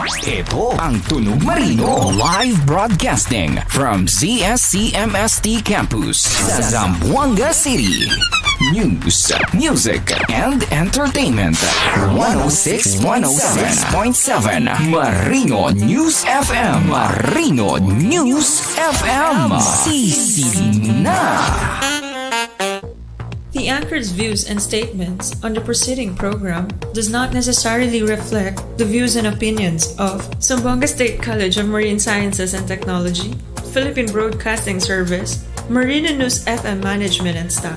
Ito ang Tunog Marino. Live broadcasting from ZSCMST Campus, Zamboanga City. News, music, and entertainment. 106.7 Marino News FM. Marino News FM. Sisi na. The anchor's views and statements on the preceding program does not necessarily reflect the views and opinions of Zamboanga State College of Marine Sciences and Technology, Philippine Broadcasting Service, Marino News FM management and staff.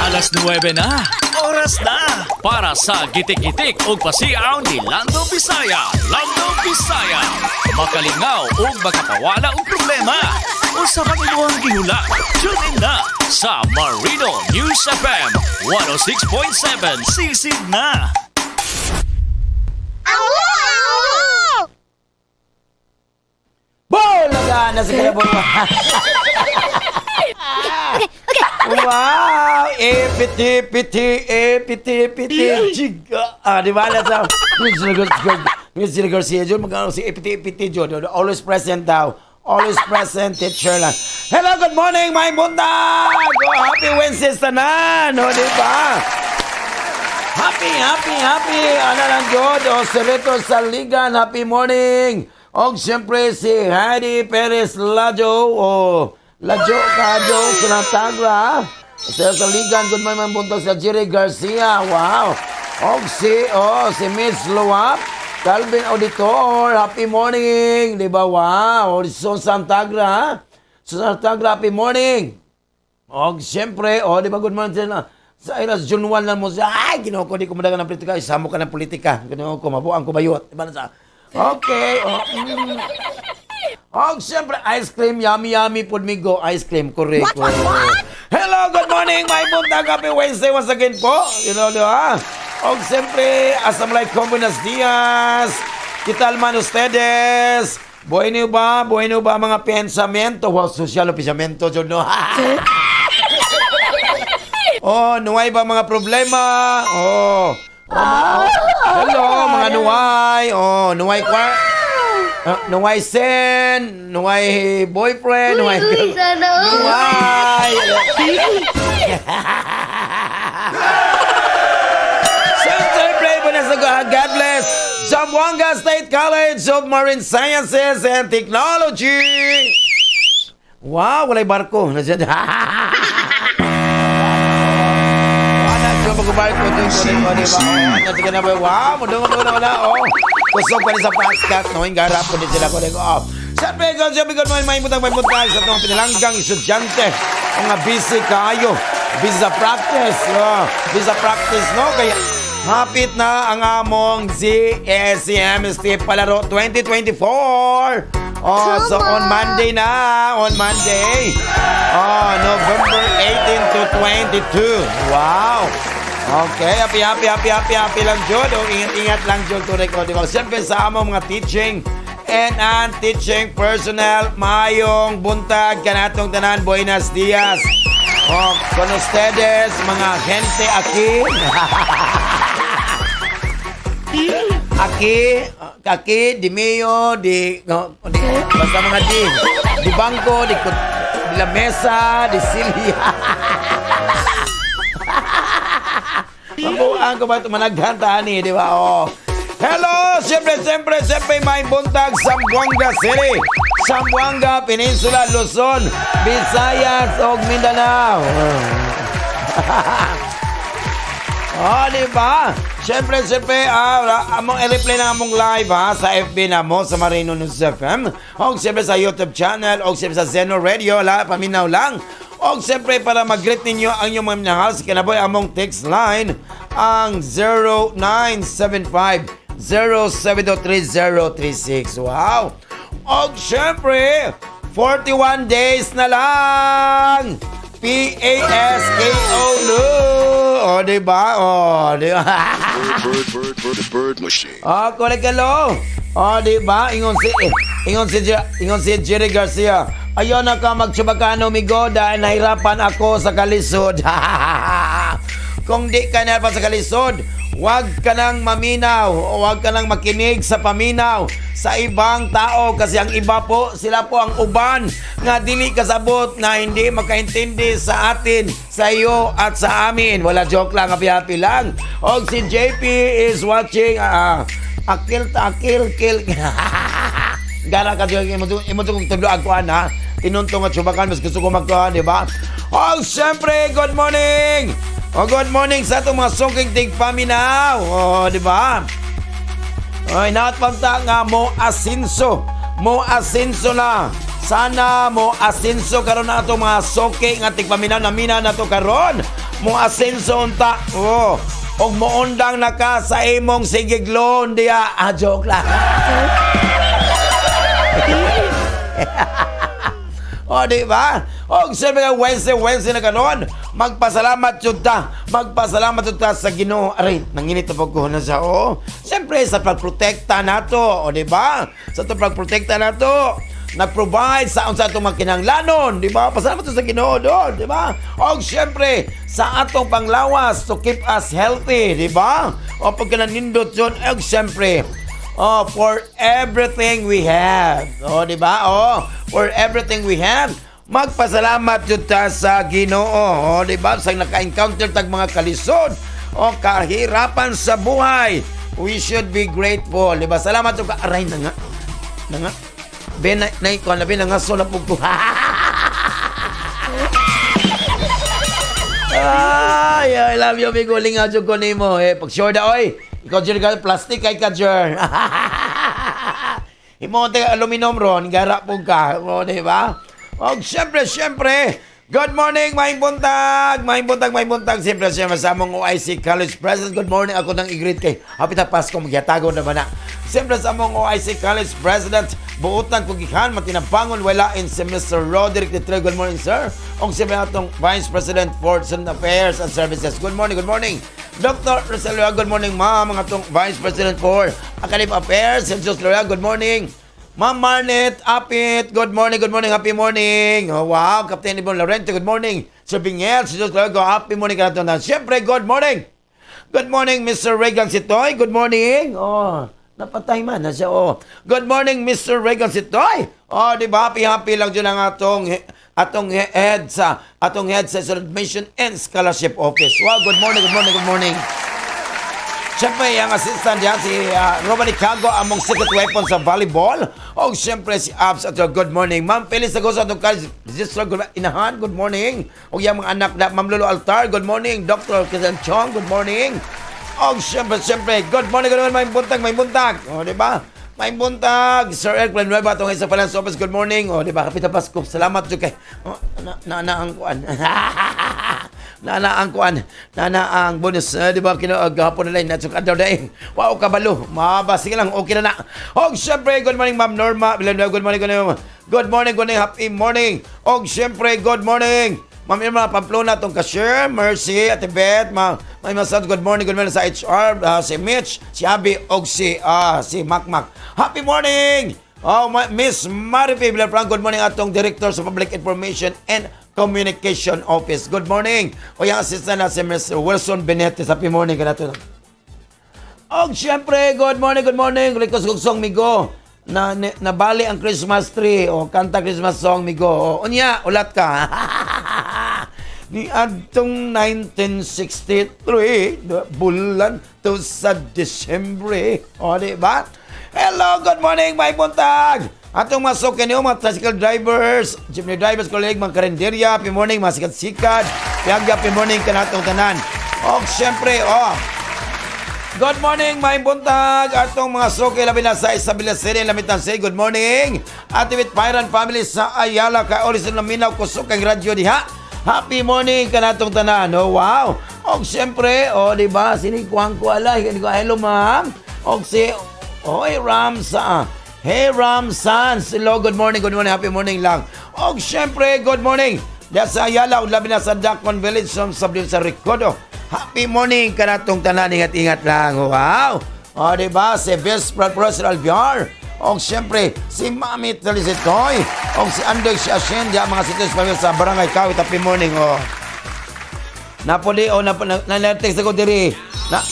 Alas 9 na. Oras na para sa gitik-gitik ug pasiaw ni Lando Bisaya. Lando Bisaya. Makalingaw ug makapawala og problema. Usa pang imuhang gihula. Tune in na sa Marino News FM 106.7. Sisid na. Awo! Bulaga na si Kuya Boy. Wow! E, piti, piti, e, piti, piti, chiga. Ah, di ba? Nasa, Mr. Garcia, Jun, magkano si E, piti, Jun. Always present daw. Always present, teacher lang. Hello, good morning, my buntag! Oh, happy Wednesday tanan! O, di ba? Happy, happy, happy! Ano lang, God? O, Sereto Saligan, happy morning! O, siyempre, si Heidi Perez Lajo, o, Lajo Kajo, Sinatagra. Sir Saligan, good morning, mga buntag sa Jerry Garcia. Wow! O, si Miss Luap, Calvin Auditor, happy morning! Di ba? Wow! O, Santagra, Santagra, happy morning! Og siyempre, oh, di ba, good morning sila. Sa iras June 1 lang mo siya. Ay, Ginoo ko, di ko madagan ng politika. Isamo ka ng politika. Ginoo ko, mabuang ko bayot. Di ba na sa? Okay. Oh. Og siyempre, ice cream, yummy, yummy, pud migo. Ice cream, correct. What, what? Hello, good morning, my buntag. Happy Wednesday once again po. You know, di ba? Og siyempre, assalamualaikum, buenos dias. ¿Qué tal man ustedes? Bueno ba? Bueno ba mga pensamiento? Wow, social o pensamiento, jud no? Oh, nuway ba mga problema? Oh. Oh, hello, mga nuway. Oh, nuway kwa. Nuway sen, nuway boyfriend, nuway Uy, sana all. Nuway. Siyempre, buenas God bless. Zamboanga State College of Marine Sciences and Technology. Wow, walay barko. Wala siya mag-barko dun ko rin, di ba? Oh, ano, sige na ba? Wow, mudungo na wala, oh. Kusog pa rin sa podcast, no? Yung garap ko din sila ko rin, oh. Siyempre, God, siyempre, good morning, may butang, may butang sa itong pinalanggang estudyante. Mga busy kayo. Busy sa practice, oh. Busy sa practice, no? Kaya, hapit na ang among ZSCMST Palaro 2024. Oh, so on Monday na, on Monday. Oh, November 18 to 22. Wow. Okay, happy, happy, happy, happy, happy lang, Jud. O, ingat-ingat lang, Jud. Tunay ko. Di ba? Siyempre sa among mga teaching and non-teaching personnel, mayong buntag, kanatong tanan, buenos dias. Oh, con ustedes, mga gente aquí. Aki, aki, di Mio, di, no, di, basta mga di, di bangko, di, di la mesa, di silya. Mabuang ko ba ito managhan tani, di ba? Oh. Hello! Siyempre, siyempre, siyempre, may buntag Zamboanga City, Zamboanga Peninsula, Luzon, Visayas, ug Mindanao. Oh, di ba? Siyempre, siyempre, among i-replay na among live ha, sa FB na mo, sa Marino News FM. O siyempre sa YouTube channel, o siyempre sa Zeno Radio, la, paminaw lang. O siyempre, para mag-greet ninyo ang inyong mga minahal sa kinaboy, among text line, ang 0975 0723036. Wow! O siyempre, 41 days na lang! P-A-S-K-O Lu! O, di ba? O, di ba? Bird, bird, bird, bird machine. Oh, correct hello. Oh, di ba? Ingon si Jerry Garcia. Ayaw na ka magtsubakano, migo, dahil nahirapan ako sa kalisod. Kung di ka nahirapan sa kalisod, Huwag ka nang maminaw o huwag ka nang makinig sa paminaw sa ibang tao kasi ang iba po, sila po ang uban nga dili kasabot na hindi makaintindi sa atin, sa iyo at sa amin. Wala, joke lang, happy-happy lang. Og si JP is watching, akil akil kil. Gara ka diyo, imo to kong tudlo ang kuan ha. Tinuntong at subakan, mas gusto ko magkuhan, di ba? Oh, siyempre, good morning! Oh, good morning sa atong mga suking tigpaminaw. Oh, di ba? Ay, naatpanta nga mo asinso. Mo asinso na. Sana mo asinso karon na atong mga suki nga tigpaminaw na mina na to karon. Mo asinso unta. Oh. Og moundang na ka sa imong sigiglon diya. Ah, joke lang. O, di ba? O, siyempre nga, Wednesday, Wednesday na kanon. Magpasalamat jud ta. Magpasalamat jud ta sa Ginoo. Aray, nanginit na pagkuhan na siya. O, siyempre, sa pagprotekta nato. O, di ba? Sa to pagprotekta nato. Nag-provide sa unsa atong mga kinahanglanon, di ba? Pasalamat ta sa Ginoo doon, di ba? O, siyempre, sa atong panglawas to keep us healthy, di ba? O, pagka nanindot yun, o, siyempre, oh, for everything we have. Oh, di ba? Oh, for everything we have. Magpasalamat jud ta sa Ginoo. Oh, di ba? Sa naka-encounter tag mga kalisod o kahirapan sa buhay. We should be grateful, di ba? Salamat jud ka. Aray na nga. Na nga. Ben na na ko na ben nga so na pug ko. Ay, I love you, amigo. Lingaw jud ko nimo. Eh, pag sure da, oy. Ikaw jud ka plastic kay ka jud. Imo te aluminum ron, gara po ka. O, di ba? O, siyempre, siyempre, good morning, maayong buntag! Maayong buntag, maayong buntag. Siyempre, siyempre, sa among OIC College President. Good morning. Ako nang i-greet kay Happy ta Pasko, magyatago naman na. Siyempre, sa among OIC College President, buotan ko gikan, matinabangon, wala in si Mr. Roderick Litre. Good morning, sir. Og siyempre atong Vice President for Student Affairs and Services. Good morning, good morning. Dr. Rosel Loya, good morning, ma'am. Ang atong Vice President for Academic Affairs, Jesus Loya, good morning. Ma'am Marnet Apit, good morning, happy morning. Oh, wow, Captain Ibon Laurento, good morning. Sir Bingel, Sir Jesus Loya, happy morning ka na. Siyempre, good morning. Good morning, Mr. Regan Sitoy. Good morning. Oh, napatay man na siya. Oh. Good morning, Mr. Regan Sitoy. Oh, di ba? Happy happy lang dyan ang atong head sa Admission and Scholarship Office. Wow, good morning, good morning, good morning. Siyempre, ang assistant niya, si Romany Cago, among secret weapon sa volleyball. O siyempre, si Abs at good morning. Ma'am Felix Sagosa, atong college registrar, good, inahan, good morning. O yung mga anak na, Ma'am Lolo Altar, good morning. Dr. Kizan Chong, good morning. O siyempre, siyempre, good morning, may buntag, may buntag. O, di ba? May buntag. Sir Eric Villanueva, atong sa Finance Office, good morning. O, di ba? Kapita Pasko, salamat jud kay. O, na, na, na, ang kuan. Nana ang kuan, nana ang bonus, di ba kino gahapon na lang na adlaw day. Wow kabalo. Maba sige lang, okay na na. Og syempre, good morning, Ma'am Norma Villanueva, good morning, good morning. Good morning, good morning, happy morning. Og syempre, good morning. Ma'am Irma Pamplona, atong cashier, Mercy, Ate Beth, Ma'am May Masad, good morning sa HR, si Mitch, si Abby, og si Makmak. Happy morning! Oh, Miss Marife Villafranca, good morning atong Director sa Public Information and Communication Office. Good morning. O yung assistant na si Mr. Wilson Benetes. Happy morning ka nato. Og syempre, good morning, good morning. Request kog song, migo. Na nabali ang Christmas tree o kanta Christmas song, migo. O, unya, ulat ka. Ni adtong 1963, bulan to sa Disyembre. O, di ba? Hello, good morning, may buntag. Atong masok niyo mga tricycle drivers, jeepney drivers, colleague, mga karinderya, happy morning, mga sikat-sikat. Piyag, happy morning kanatong tanan. Og syempre, oh, good morning, may buntag. Atong mga suki labi na sa Isabela City, Lamitan City. Good morning. Ate with Pyran family sa Ayala, ka Olis na Minaw, kusog kang radyo diha. Happy morning kanatong tanan. Oh, wow. Og syempre, oh, di ba? Sinikuang ko alay. Ko, hello, ma'am. Og si Oy, Ram sa Hey, Ram Sans. Hello, good morning, happy morning lang. Og syempre, good morning. Diya sa Ayala, ug labi na sa Dacon Village, sa sa Recodo. Happy morning kanatong tanan, ingat-ingat lang. Wow. O, di ba? Si Vice President Alviar. Og syempre, si Mami Telisitoy. Og si Andoy si Ashen, diya mga sitos pamilya sa Barangay Kawit. Happy morning, oh. Napoli, oh, na, na, na, text ako diri. Na,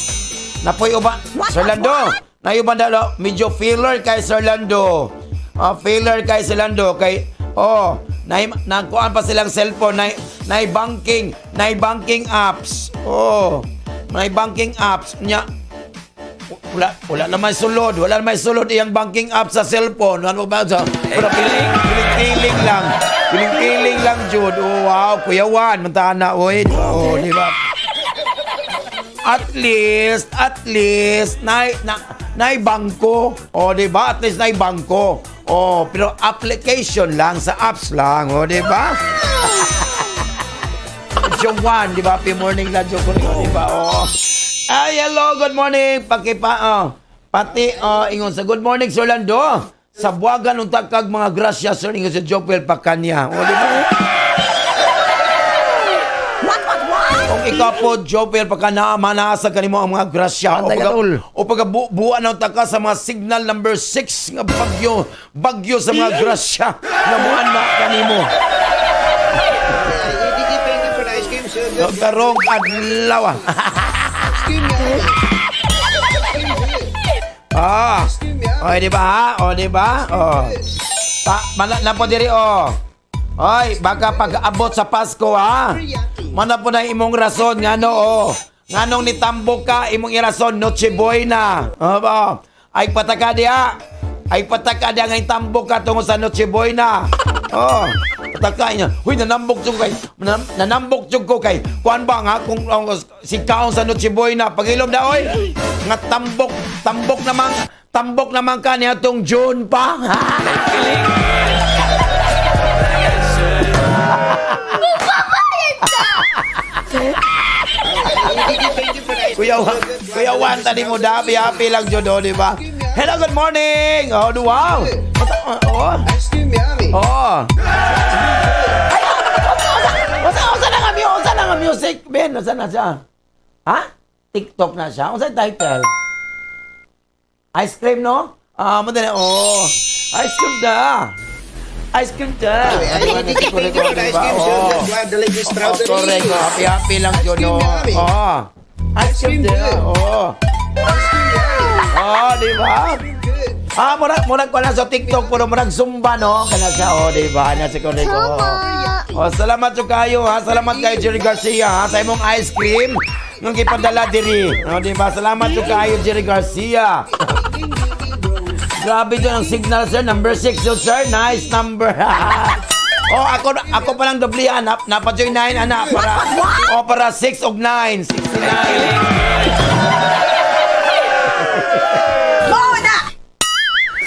Napoy uban Sir Lando. Nayuban dalo, medyo filler kay Sir Lando. Ah, filler kay Sir Lando kay oh, nay nagkuan pa silang cellphone, nay nay banking, nay banking apps. Oh, nay banking apps nya wala naman sulod, wala naman sulod iyang banking app sa cellphone. Ano ba sa? Pero piling piling lang. Piling-piling lang jud. Oh, wow, Kuya Juan, muntahan na oy. Oh, di ba? At least nay bangko. O, di ba? At least nay bangko. Oh, pero application lang sa apps lang, o, di ba? Juan, di ba? Happy morning lang, Jun, di ba? Oh. Ay, hello, good morning. Pakipa, oh. Pati, oh, ingon sa good morning, Sir Lando. Sa buwagan unta kag mga grasya, sir, ingon sa Jopel Pakanya. O, di ba? Kung ikaw po, Jopel, pagka manasa kanimo ang mga grasya. O Antay pagka, ka, tol. o pagka buwan na ka sa mga signal number 6 nga bagyo, bagyo sa mga grasya nga muan na kanimo. Karong adlaw. Ah. O, di ba? Ha? O, di ba? O. Pa, mana na po diri o. Oy, baka pag-abot sa Pasko ha. Mana po na imong rason ngano o. Nganong nitambok ka imong irason Noche Buena. O ba? Ay pataka diha. Ay pataka diha ngay tambok ka tungo sa Noche Buena. Oh, pataka niya. Huy, nanambok jud kay nanambok jud ko kay kuan ba nga kung si kaon sa Noche Buena pagilom da oy. Nga tambok, tambok naman ka niya tong June pa. Kuya Juan, Kuya Juan, tani mo dabi, happy lang jud oh, di ba? Hello, good morning. Oh, wow. Oh. Oh. Usa usa na nga usa na nga music, Ben, usa na siya. Ha? TikTok na siya. Unsa title? Ice cream, no? Ah, mo din. Oh. Ice cream da. Ice cream da. Oh. Oh, correct. Oh, happy happy lang jud oh. Oh. Ice cream da. Oh. Oh, di ba? Ah, murag murag ko lang sa TikTok pero murag Zumba no kana siya oh, di ba? Na si correct. Oh. Oh, salamat jud kayo ha. Salamat kayo Jerry Garcia ha sa imong ice cream nung gipadala diri. Oh, di ba? Salamat jud kayo Jerry Garcia. Grabe dyan ang signal, sir. Number 6 yun, sir. Nice number. Oh, ako ako pa lang doblihan. Napa-join 9, anak. Para, oh, para 6 og 9. 69.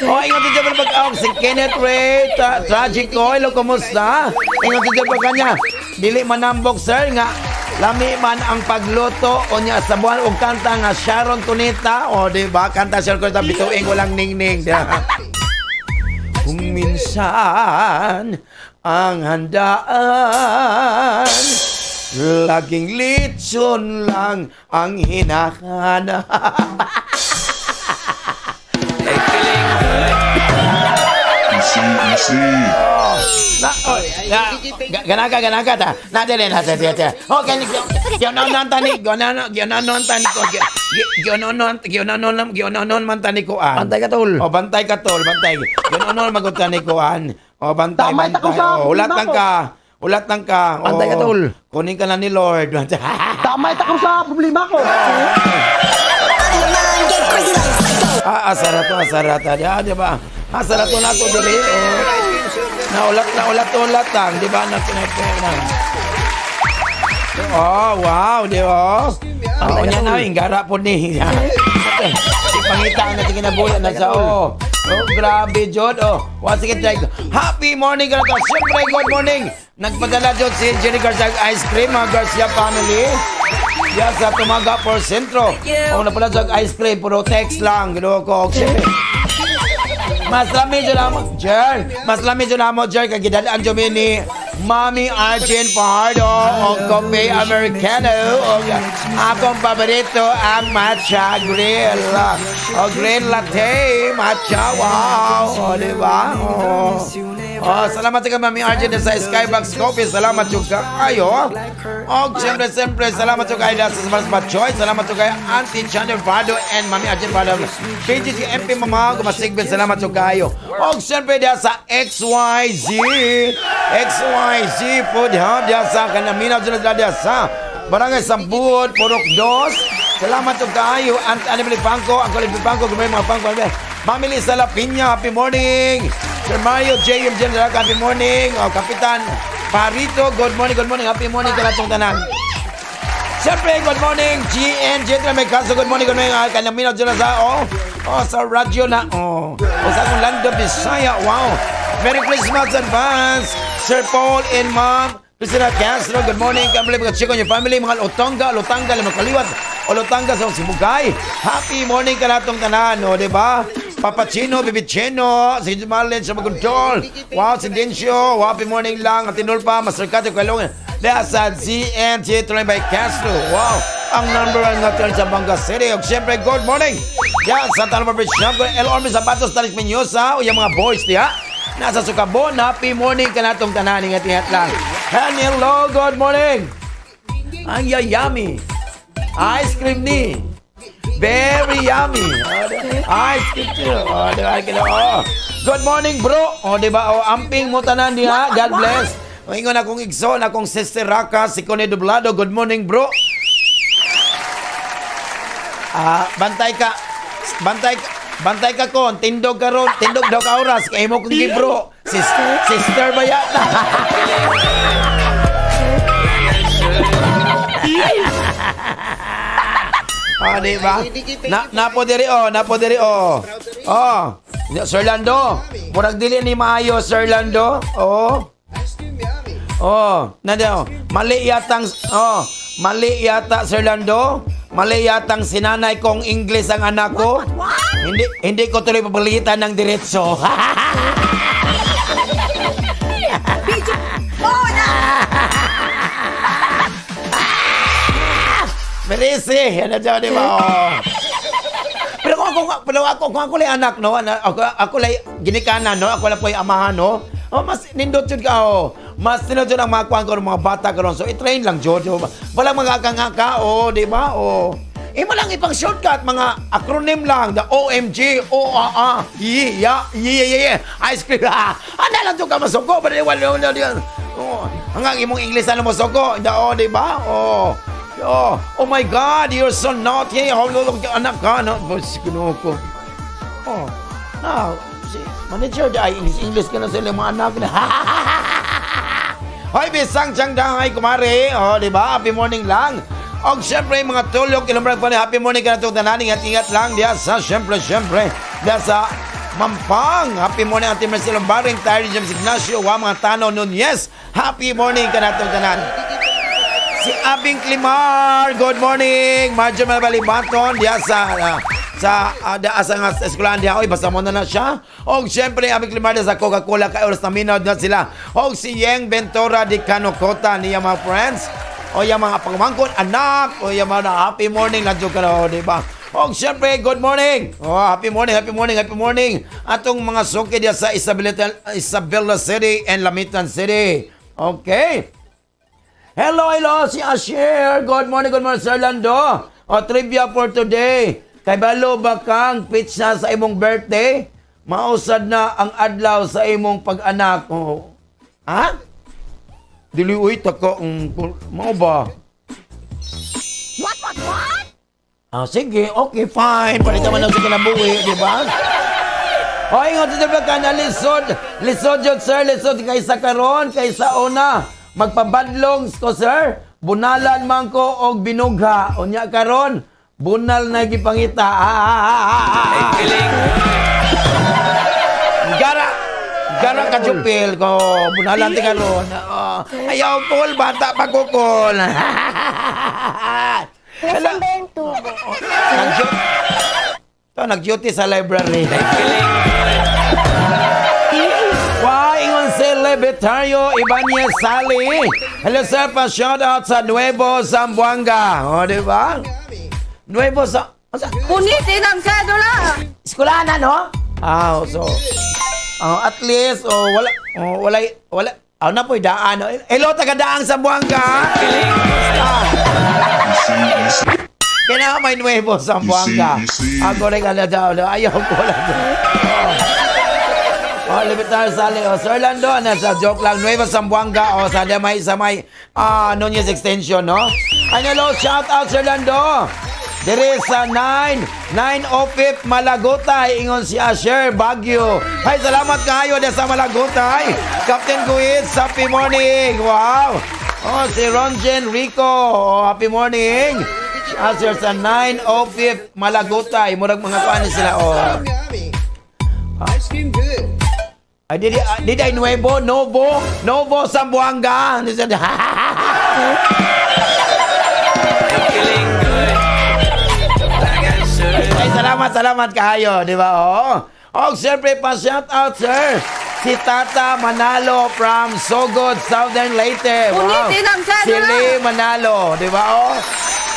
Oh, ingat din pag oh, si Kenneth Ray, Tragic Hello, kumusta? Ingat din pag kanya. Dili manambok, sir, nga lami man ang pagluto o niya sa buwan og kanta nga Sharon Cuneta. O, di ba? Kanta Sharon Cuneta, bituing walang ningning. Di ba? Kung minsan ang handaan laging litson lang ang hinahanap. Easy, easy. Na, oh, na, ganaka, ganaka ta. Na, dili, na, dili, dili. Okay, gyononon tani, gyononon, gyononon tani ko, gyononon, gyononon, gyononon man tani ko an. Bantay ka, tol. Oh, bantay ka, tol, bantay. Gyononon magud tani ko an. Oh, bantay, Tama, bantay. tako sa Oh, ulat lang problema ko. ka. Ulat lang ka. Bantay ka, Oh, tol. Kunin ka na ni Lord. Tama ito sa problema ko. Ah, asara to, asara ta. Di, di ba? Asara to na to, dili. Oh. Naulat, naulat, ulat lang. Di ba? Na, na, na, Oh, wow, di ba? Oh, nya na, ingara po ni. Si pangita na sige nabulat na sa oh. Oh, grabe, Jod. Oh, once again, try. Happy morning ka na to. Siyempre, good morning. Nagpadala, Jod, si Jenny Garcia Ice Cream, mga Garcia family. Yan sa Tumaga por Sentro. Oh, napala sa ice cream, puro text lang. Ginawa ko. Siyempre, mas lami dyan amo, Jer. Mas lami dyan amo, Jer. Kag gidalaan dyan mi ni Mami Arjun Fajardo o Coffee Americano o akong paborito ang matcha grill o green latte matcha. Wow, o di ba? Oh. Oh, salamat sa Mami Arjun sa Skybox Coffee. Salamat jud kaayo. Og siyempre, siyempre, salamat jud kayo sa Smart Smart Choice. Salamat jud kay Auntie Chandler Fardo and Mami Arjun Fardo. PGC MP Mama Gumasigbil, salamat jud kayo. Og siyempre diya sa XYZ. XYZ Food Hub diya sa Kanaminaw dyan sila diya sa Barangay Sambuod, Purok Dos. Salamat jud kaayo. Aunt Anibal Pangko, Uncle Anibal Pangko, gumay mga Pangko. Mami Lisa La Piña, happy morning. Sir Mario J.M. General, happy morning. O, Kapitan Parito, good morning, happy morning kanatong tanan. Siyempre, good morning, GN, Gentleman May Kaso, good morning, good morning. Kanyang minaw dyan sa, oh, sa radyo na, oh, o sa akong Lando Bisaya, wow. Merry Christmas advance, Sir Paul and Ma'am Christina Castro, good morning. Kamali, mga check on your family, mga Lotanga, Lotanga, mga kaliwat, o Lotanga sa Sibugay. Happy morning kanatong tanan, o, di ba? Papa Chino, Bibi Chino, si Marlene sa Magundol. Wow, si Dencio, wow, happy morning lang. At Tinulpa, Master Kate, Kalungan. Dahil sa ZNT Train by Castro. Wow, ang number one nga train sa Banga City. O siyempre, good morning. Yan, sa Talma Bridge Shop, El Orme Zapatos, Talis Menyosa, o yung mga boys diha. Nasa Sukabon, happy morning kanatong tanan. Ingat-ingat lang. And hello, good morning. Ang yayami. Ice cream ni. Very yummy. Oh, ice cream too. Oh, di ba? Oh. Good morning, bro. Oh, di ba? Oh, amping mo tanan diha. God bless. Ingon akong igsoon, akong sister Raka, si Cone Dublado. Good morning, bro. Ah, bantay ka. Bantay ka. Bantay ka kon, tindog ka ron, tindog daw ka oras, kay mo kong gibro. Sister ba yata? Ah, di ba? Na napo diri oh, napo diri oh. Oh. Sir Lando, murag dili ni maayo Sir Lando. Oh. Oh, nanda oh. Mali yatang oh, mali yata Sir Lando. Mali yatang sinanay kong English ang anak ko. Hindi hindi ko tuloy papalitan ng diretso. Merisi, ano dyan, di ba? Oh. Pero kung ako, pero ako, kung ako lang anak, no? Ako, ako lang ginikanan, no? Ako lang po yung amahan, no? Oh, mas nindot yun ka, oh. Mas nindot yun ang mga kuwan ko ng mga bata karon. So, i-train lang, Jojo. Walang mga kangaka, oh, di ba? Oh. Imo lang ipang shortcut, mga acronym lang, the OMG, O, A, A, Y, Ya, Y, Y, Y, ice cream, ah. Ano lang to ka masuko? Pero wala, wala, wala. Oh, hanggang imong English ano masuko? Oh, di ba? Oh. Oh, oh my God, you're so naughty. Oh, anak ka, no? Boss, kuno ko. Oh, ah, si manager, ay, English, English ka na sila mga anak na. Hoy, bisang tiyang dangay, kumare. Oh, di ba? Happy morning lang. Og syempre, mga tulog, kilombrag pa ni happy morning ka na itong tanan. Ingat-ingat lang diya sa, syempre, syempre, diya sa Mampang. Happy morning, Ate Mercy Lombaring, Tyre James Ignacio, wa mga Tano Nunez. Happy morning ka na itong tanan. Si Abing Climar, good morning. Marjo Malbalibaton, diya sa sa sa nga eskwelahan diya. Oy, basta mo na na siya. Og syempre, Abing Climar diya sa Coca-Cola, kay oras na minaw na sila. Og si Yeng Ventura di Kanokota niya mga friends. O yung mga pangmangkon, anak, o yung mga happy morning na ka na, di ba? Og syempre, good morning. Oh, happy morning, happy morning, happy morning. Atong mga suki diya sa Isabela City and Lamitan City. Okay. Hello, hello, si Asher. Good morning, Sir Lando. O, trivia for today. Kay balo ba kang pizza sa imong birthday? Mausad na ang adlaw sa imong pag-anak. O, ha? Dili, uy, taka, mao ba? What, what? Ah, sige, okay, fine. Palitan man lang sa kinabuhi, di ba? Hoy, ingon sa ba ka na lisod. Lisod yun, sir. Lisod kaysa karon, kaysa una. Magpabadlong ko, sir. Bunalan man ko og binugha. Unya karon, bunal na gipangita. Ah. Gara, gara ka jupil ko. Bunalan ti karon. Oh, ayaw kol, bata pa ko kol. Nasaan ba yung tubo? Ito, nag-duty sa library. Why, ingon si Levitario Ibanez Sali. Hello sir, pa shout out sa Nuevo Zamboanga. O, di ba? Nuevo sa... Sa Punitin ang sedula! Eskwelahan na, no? Ah, so... Oh, at least, oh, wala, oh, wala, wala, oh, na po'y daan. Oh. Hello, taga-daang Zamboanga. Kaya may Nuevo Zamboanga. Ako rin ka na daw. Ayaw ko lang. Oh, Limitar Sali. Oh, Sir Lando, nasa joke lang. Nueva Zamboanga. Oh, sa may Nunez Extension, no? Ay, hello, shout out, Sir Lando. Dire sa 9, 9:05 Malagutay, ingon si Asher Baguio. Ay, salamat kayo de sa Malagutay. Captain Guiz, happy morning. Wow. Oh, si Ronjen Rico. Oh, happy morning. Asher sa 9:05 Malagutay. Murag mga kuan sila. Oh. Ay, di ay Nuevo, Novo, Novo Zamboanga. Ay, salamat, salamat kayo, di ba? Oo. Oh, siyempre pa shout out, sir. Si Tata Manalo from Sogod, Southern Leyte. Wow. Punitin ang Si sedula! Lee Manalo, di ba? Oh.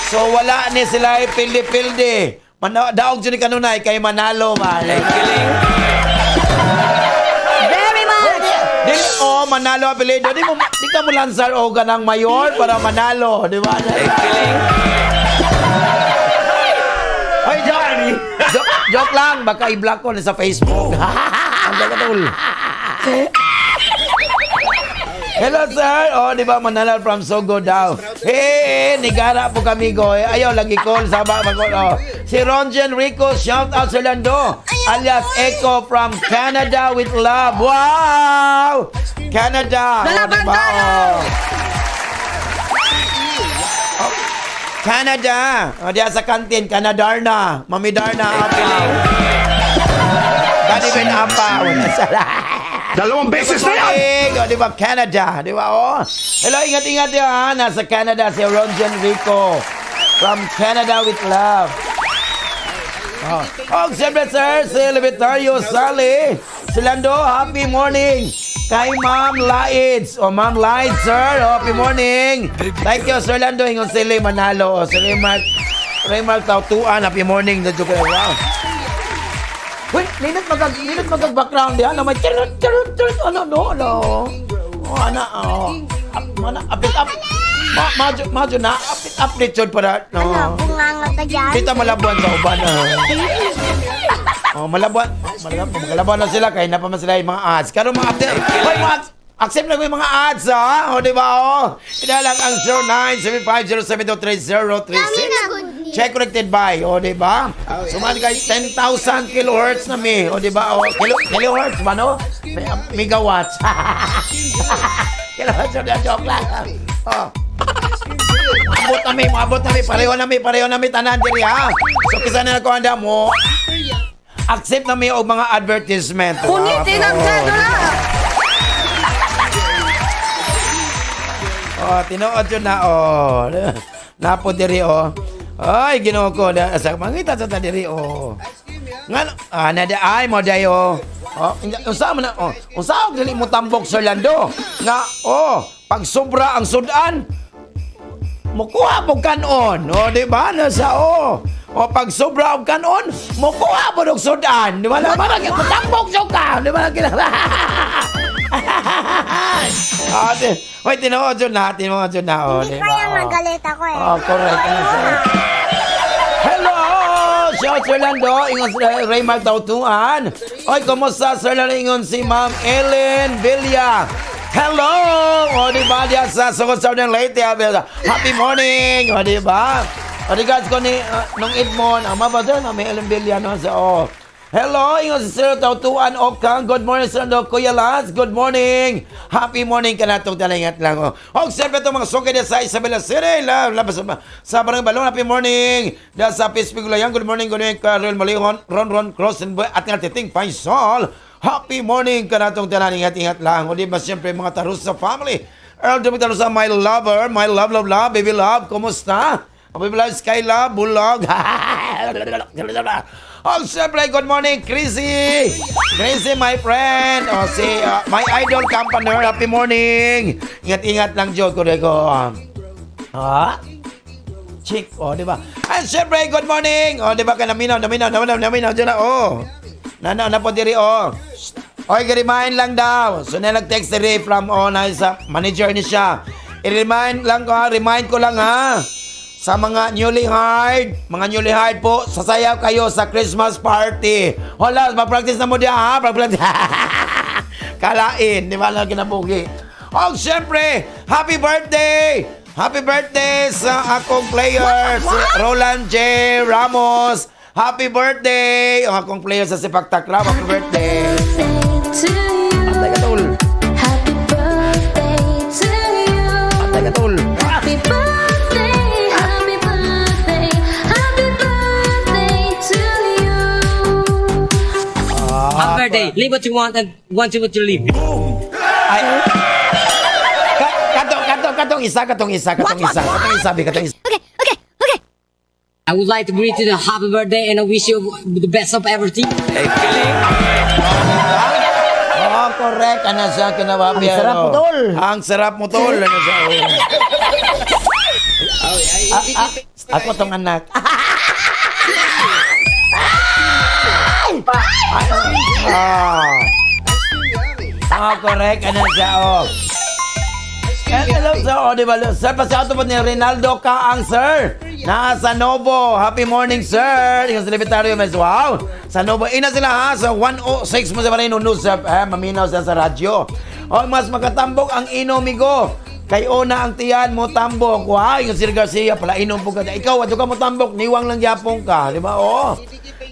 So wala ni sila pildi-pildi. Daog dyan ni kanunay kay Manalo man. Very much! Dili, oh, Manalo apelyido. Di ka mo lansar o ganang mayor para manalo, di ba? Hoy, joke! Joke, joke lang, baka i-block ko na sa Facebook. Ang gagatol. Hello, sir. Oh, di ba Manalo from Sogo daw. Hey, nigara po kami go. Eh, ayaw lagi call sa ba mag oh. Si Ronjen Rico, shout out Sir Lando. Alias Echo from Canada with love. Wow! Canada. Oh, di ba? Oh. Oh, Canada. O, diya sa kantin, Canadarna. Mami Darna, apaw. Dani Ben apaw. Dalawang beses na yan! Morning! O, di ba? Canada. Di ba? Oh. Hello, ingat-ingat yun, ha. Nasa Canada si Ronjan Rico. From Canada with love. Oh. Oh, siyempre, sir, si Levitario Sali. Si Lando, happy morning. Kay Ma'am Laids. O, Ma'am Laids, sir. Oh, happy morning. Thank you, Sir Lando. Ingon si Lee Manalo. O, si Remark, Remark Tautuan. Happy morning. Wow. Uy, nindot magag background diyan. Ano, may charot, charot, charot. Ano, no, no. Oh, ana, oh. Up, mana, apit up. Ma, madyo, madyo na, apit up jud para, no. Ano, bunganga ka dyan? Kita malabuan sa uban. Ah. Oh, malabuan. Oh, malabuan, malabuan na sila kay na pa man sila yung mga ads. Karon mga update. Hoy, mga ads. Accept na ko yung mga ads, ha? O, di ba, oh? Ina lang ang 0975072336. Check connected by, o, di ba? Suman kay 10,000 kilohertz na mi. O, di ba? O, kilohertz ba, no? Megawatts. Kilohertz, o, joke lang. Oh. Abot na mi, abot na mi, pareho na mi tanan diri ha. So kisa na ko anda mo. Accept na mi og mga advertisement. Punitin ang sedula! Oh, tinuod yun na oh. Napo diri oh. Ay, Ginoo ko na sa mangita sa ta diri oh. Nga ah na ay mo dayo. Oh, unsa man na oh. Unsa og dili mo tambok Sir Lando? Nga oh, pag sobra ang sudan, mukuha mo kanon. O, di ba? Nasa, o. O, pag sobra og kanon, mukuha mo og sudan. Di ba? Na, marang tambok so ka. Di ba? Ah, di, hoy, tinuod yun na, tinuod yun na. O, Hindi di ba? kaya O. magalit ako eh. Oh, correct. Ano, sir? Hello! Shout Sir Lando, ingon si Raymar Tautuan. Oy, kumusta Sir Lando? Ingon si Ma'am Ellen Villa. Hello! O, di ba? Diyan sa Sugod Southern Leyte. Happy morning! O, di ba? O, di guys, ko ni, nung Edmond, ang mama doon, may Ellen Villa, no? So, oh. Hello, ingon si Sir Tautuan Okang. Good morning, Sir Lando. Kuya Lance, good morning. Happy morning ka na itong talingat lang. Oh. Og siyempre itong mga sungkay sa Isabela City. Labas sa Barangay Balon, happy morning. Dahil sa Pispigulayan, good morning, good morning. Karel Malihon, Ron Ron Cross, and Boy, at nga Titing Faisal. Happy morning ka na itong tanan. Ingat-ingat lang. O di ba siyempre mga Tarusa family. Earl Domingo Tarusa, my lover, my love, love, love, baby love. Kumusta? Mabibla Skyla Bulog. Oh, siyempre, good morning, Chrissy! Chrissy, my friend! Oh, si my idol campaner, happy morning! Ingat-ingat lang, Joe. Ko. Ha? Chick, oh, di ba? And syempre, good morning! Oh, di ba ka naminaw, naminaw, naminaw, naminaw, dyan na, oh. Na, na, na po diri, oh. Oy, remind lang daw. So, na nag-text diri from, oh, na sa manager ni siya. I-remind lang ko, ha? Remind ko lang, ha? Sa mga newly hired po, sasayaw kayo sa Christmas party. Hola, ma-practice na mo diya, ha? Practice. Kalain, di ba lang kinabuhi? Oh, syempre, happy birthday! Happy birthday sa akong player, si Roland J. Ramos. Happy birthday! Ang akong player sa Sepak Takraw, happy birthday! To you. Patay ka, tol. Happy birthday to you. Patay ka, tol. Happy birthday, happy birthday, happy birthday to you. Happy birthday. Live what you want and want what you live. Ay. Katong, katong, katong isa, katong isa, katong isa, katong isa, bi, katong isa. Okay. I would like to greet you the happy birthday and I wish you the best of everything. Oh, correct. Ano siya kinawapi? Ang sarap mo, tol. Ang sarap mo, tol. Ano siya? Oh. Ah, ah, ako tong anak. Ay, ah. Ah, correct. Ano siya, oh. And hello, sir. Oh, di ba? Sir, pa-shout po ni Rinaldo Kaang, sir. Nasa Novo. Happy morning, sir. Yung Celebritario, mas wow. Sa Novo. Ina sila, ha? Sa 106 mo sa Marino News. Eh, maminaw siya sa radyo. Oh, mas makatambok ang inomigo. Kay una ang tiyan mo tambok. Wow, yung Sir Garcia pala inom po ka. Ikaw, adto ka mo tambok, niwang lang gyapon ka, di ba? Oh.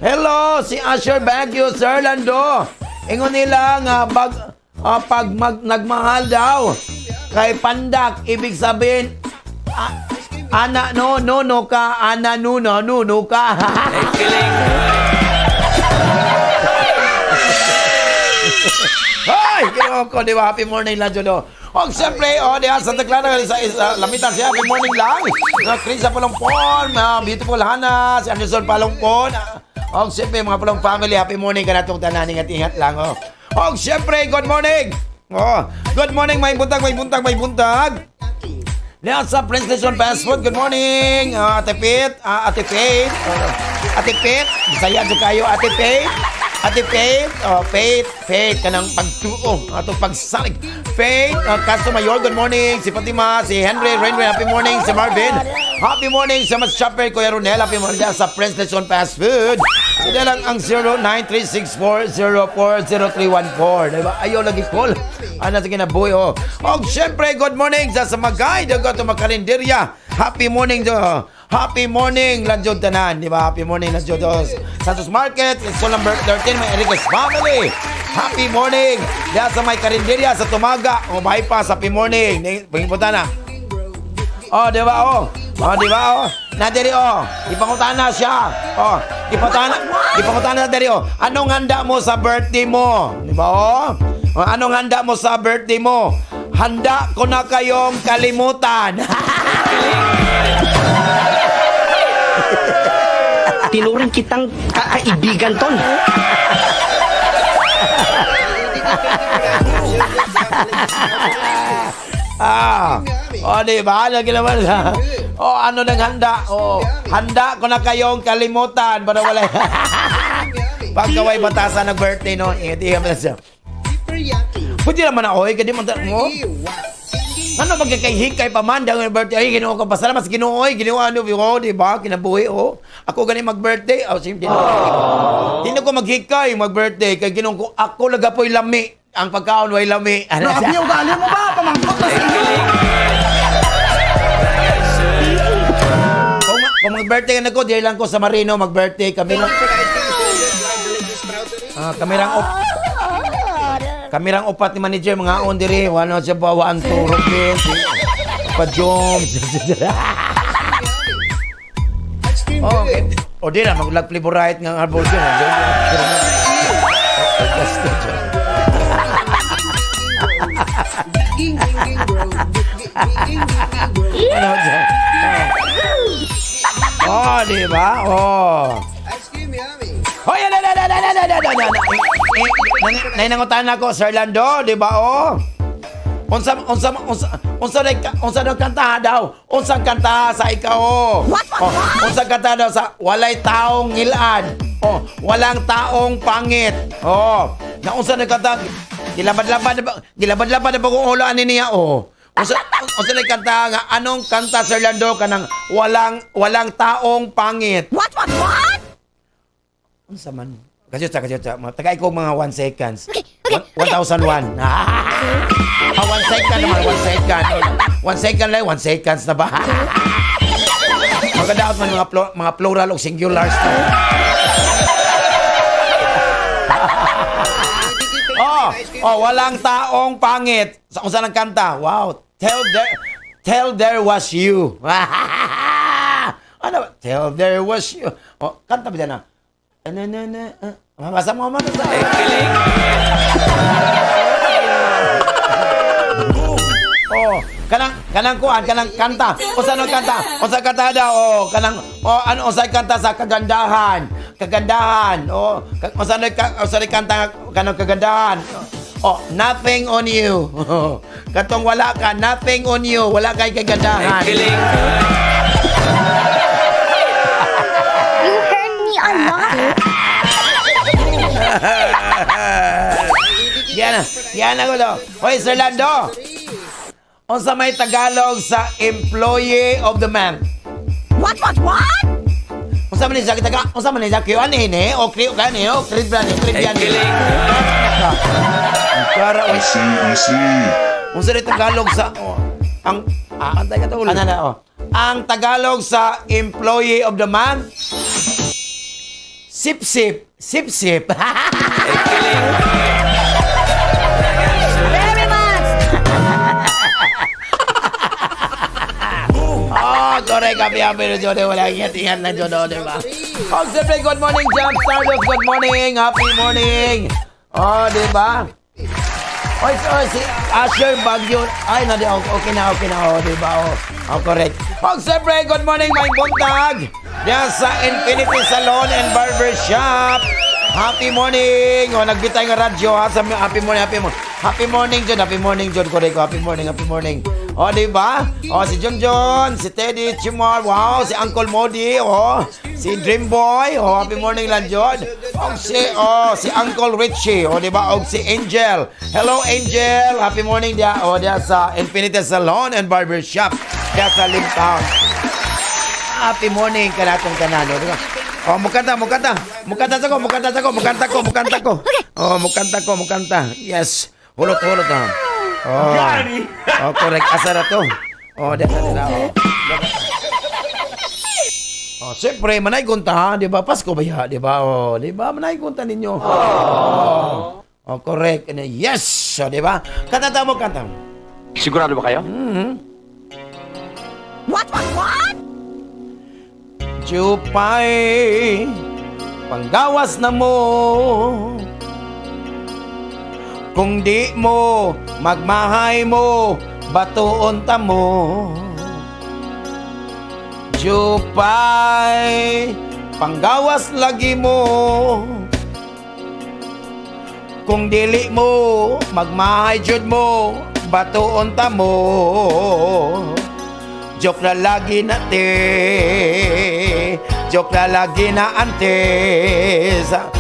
Hello, si Asher Baguio, Sir Lando. Ingon nila nga bag pag nagmahal daw kay pandak, ibig sabihin ana no no no ka, ana no no no no ka. Hoy, ginoo ko, di ba? Happy morning lang, Jolo. Og siyempre, oh, di ba, Santa Clara, sa Lamitan siya, happy morning lang. Na Krisa Palongpon, mga beautiful Hana, si Anderson Palongpon. Og siyempre, mga Palong family, happy morning ka na itong tanan, ingat-ingat lang, oh. Og siyempre, good morning. Oh, good morning, may buntag, may buntag, may buntag. Diyan sa Prince Nation Fast Food, good morning. Ate Pete, Ate Faith. Ate Pete, Bisaya jud kayo, Ate Faith. Ate Faith, oh, Faith, Faith, kanang pagtuo, atong pagsalig. Faith, Castro Mayor, good morning. Si Fatima, si Henry, Renry, happy morning. Si Marvin, happy morning. Sa Mas Shopper, Kuya Ronel, happy morning diyan sa Prince Nation Fast Food. Sila lang ang 0936404034. Diba? Ayaw lagi call. Ano sa kinabuhi, oh. Og syempre, good morning sa Magay, dago to Makarinderya. Happy morning do. Happy morning lang jud tanan, di ba? Happy morning lang jud. Oh, Santos Market, School number 13, may Enriquez family. Happy morning. Diya sa may Karinderya sa Tumaga, o bypass, happy morning. Pangipunta na. Oh, di ba? Oh. Oh, di ba? Oh. Na diri oh. Ipangutana siya. Oh, ipangutana, ipangutana na diri oh. Anong handa mo sa birthday mo? Di ba? Oh? Oh, anong handa mo sa birthday mo? Handa ko na kayong kalimutan. Tinuring kitang kakaibigan, tol. Ah. Oh, di ba? Lagi naman. Oh, ano nang handa? Oh, handa ko na kayong kalimutan para wala. Pagkaway batasan ng birthday no, ingat ingat mo na siya. Pwede naman ako, eh, kadi man mo. Ano magkakahikay pa man dahil birthday ay Ginoo ko pasalamat sa Ginoo ay Ginoo ano oh, di ba kinabuhi oh. Ako gani mag-birthday oh sim di na ko maghikay mag-birthday kay Ginoo ko ako lagapoy lami ang pagkaon way lami. Ano Grabe siya? yung ugali mo ba? Pamangkot na sa iyo. Kung mag-birthday na ko, di lang ko sa Marino mag-birthday kami lang. Ah, kami rang upat ni manager mga on diri, wano siya ba one two Robin, si Pa Joms. Oh, okay. O di na maglag flavorite nga arbol siya. Ano siya? Oh, di ba? Oh. Hoy, ala, ala, ala, ala, ala, ala, ala. Eh, nainangutan ako, Sir Lando, di ba? Oh. Unsa unsa unsa unsa day unsa daw kanta daw? Unsang kanta sa ikaw? Oh. What, Oh, what? unsang kanta daw sa walay taong ngilad? Oh, walang taong pangit. Oh, na unsa na kanta? Gilabad-labad na ba? Gilabad-labad na bagong ulo ani niya oh. Unsa unsa na kanta nga anong kanta, Sir Lando, kanang walang taong pangit? What? Unsa man? Kasi sa tagay ko mga 1 seconds. Okay, 1,001. Ah, 1 second naman, 1 second. 1 second lang, 1 seconds na ba? Maganda man mga plural o singulars na. Oh, walang taong pangit. Sa unsa nang kanta? Wow. Tell there was you. Ano ba? Tell there was you. Oh, kanta ba dyan na? Ano, ano, ano, ah. Mabasa mo man sa. Oh, kanang kanang kuan, kanang kanta. Unsa nang kanta? Unsa kanta daw? Oh, kanang oh ano unsa kanta sa kagandahan? Kagandahan. Oh, unsa na kanta kanang kagandahan? Oh, nothing on you. Katong wala ka, nothing on you. Wala kay kagandahan. You hurt me a lot. Yan, yan ako do. Hoy, Sir Lando. Unsa may Tagalog sa employee of the month? What? Unsa man ni siya taga? Unsa man ni siya Q&A ni? O Q ka ni? O trivia ni? Trivia ni? Para I see, I see. unsa ni Tagalog sa oh, ang ah, Antay ka, tol. ano na oh. Ang Tagalog sa employee of the month? Sip sip, sip sip. Very much. Oh, correct. Happy, happy na Jode. Wala ingat-ingat na Jode, di ba? Oh, siyempre, good morning, Jump Stardust. Good morning. Happy morning. Oh, di ba? Oy, oy, si Asher Bagyo. Ay, na, di, okay na, okay na. Oh, di ba? Oh, oh correct. Oh, siyempre, good morning, my buntag. Diyan sa Infinity Salon and Barber Shop. Happy morning! Oh, nagbitay nga radyo ha. Sa happy morning, happy morning. Happy morning, John. Happy morning, John. Correct. Happy morning, happy morning. Oh, di ba? Oh, si John John, si Teddy Chimar, wow, si Uncle Modi, oh, si Dream Boy, oh, happy morning lang, John. Oh, si Uncle Richie, oh, di ba? Oh, si Angel. Hello, Angel. Happy morning dia. Oh, dia sa Infinity Salon and Barber Shop. Dia sa Limtown. Happy morning kanatong tanan, oh, di ba? Oh, mukanta, mukanta. Mukanta sa ko, mukanta sa ko, mukanta ko, mukanta ko. Oh, mukanta ko, mukanta. Yes. Hulot, hulot na. Oh. Oh, correct. Asa na to? Oh, di na oh. Oh, siyempre, manay gunta, ha? Di ba? Pasko ba ya? Di ba? Oh, di ba? Manay gunta ninyo. Oh. Oh, correct. Ano, yes! So, di ba? Kanta mo, kanta. Sigurado ba kayo? What? Jupay, panggawas na mo. Kung di mo, magmahay mo, batuon ta mo. Jupay, panggawas lagi mo. Kung dili mo, magmahay jud mo, batuon ta mo. Joke na lagi na te, joke na lagi na ante. Sa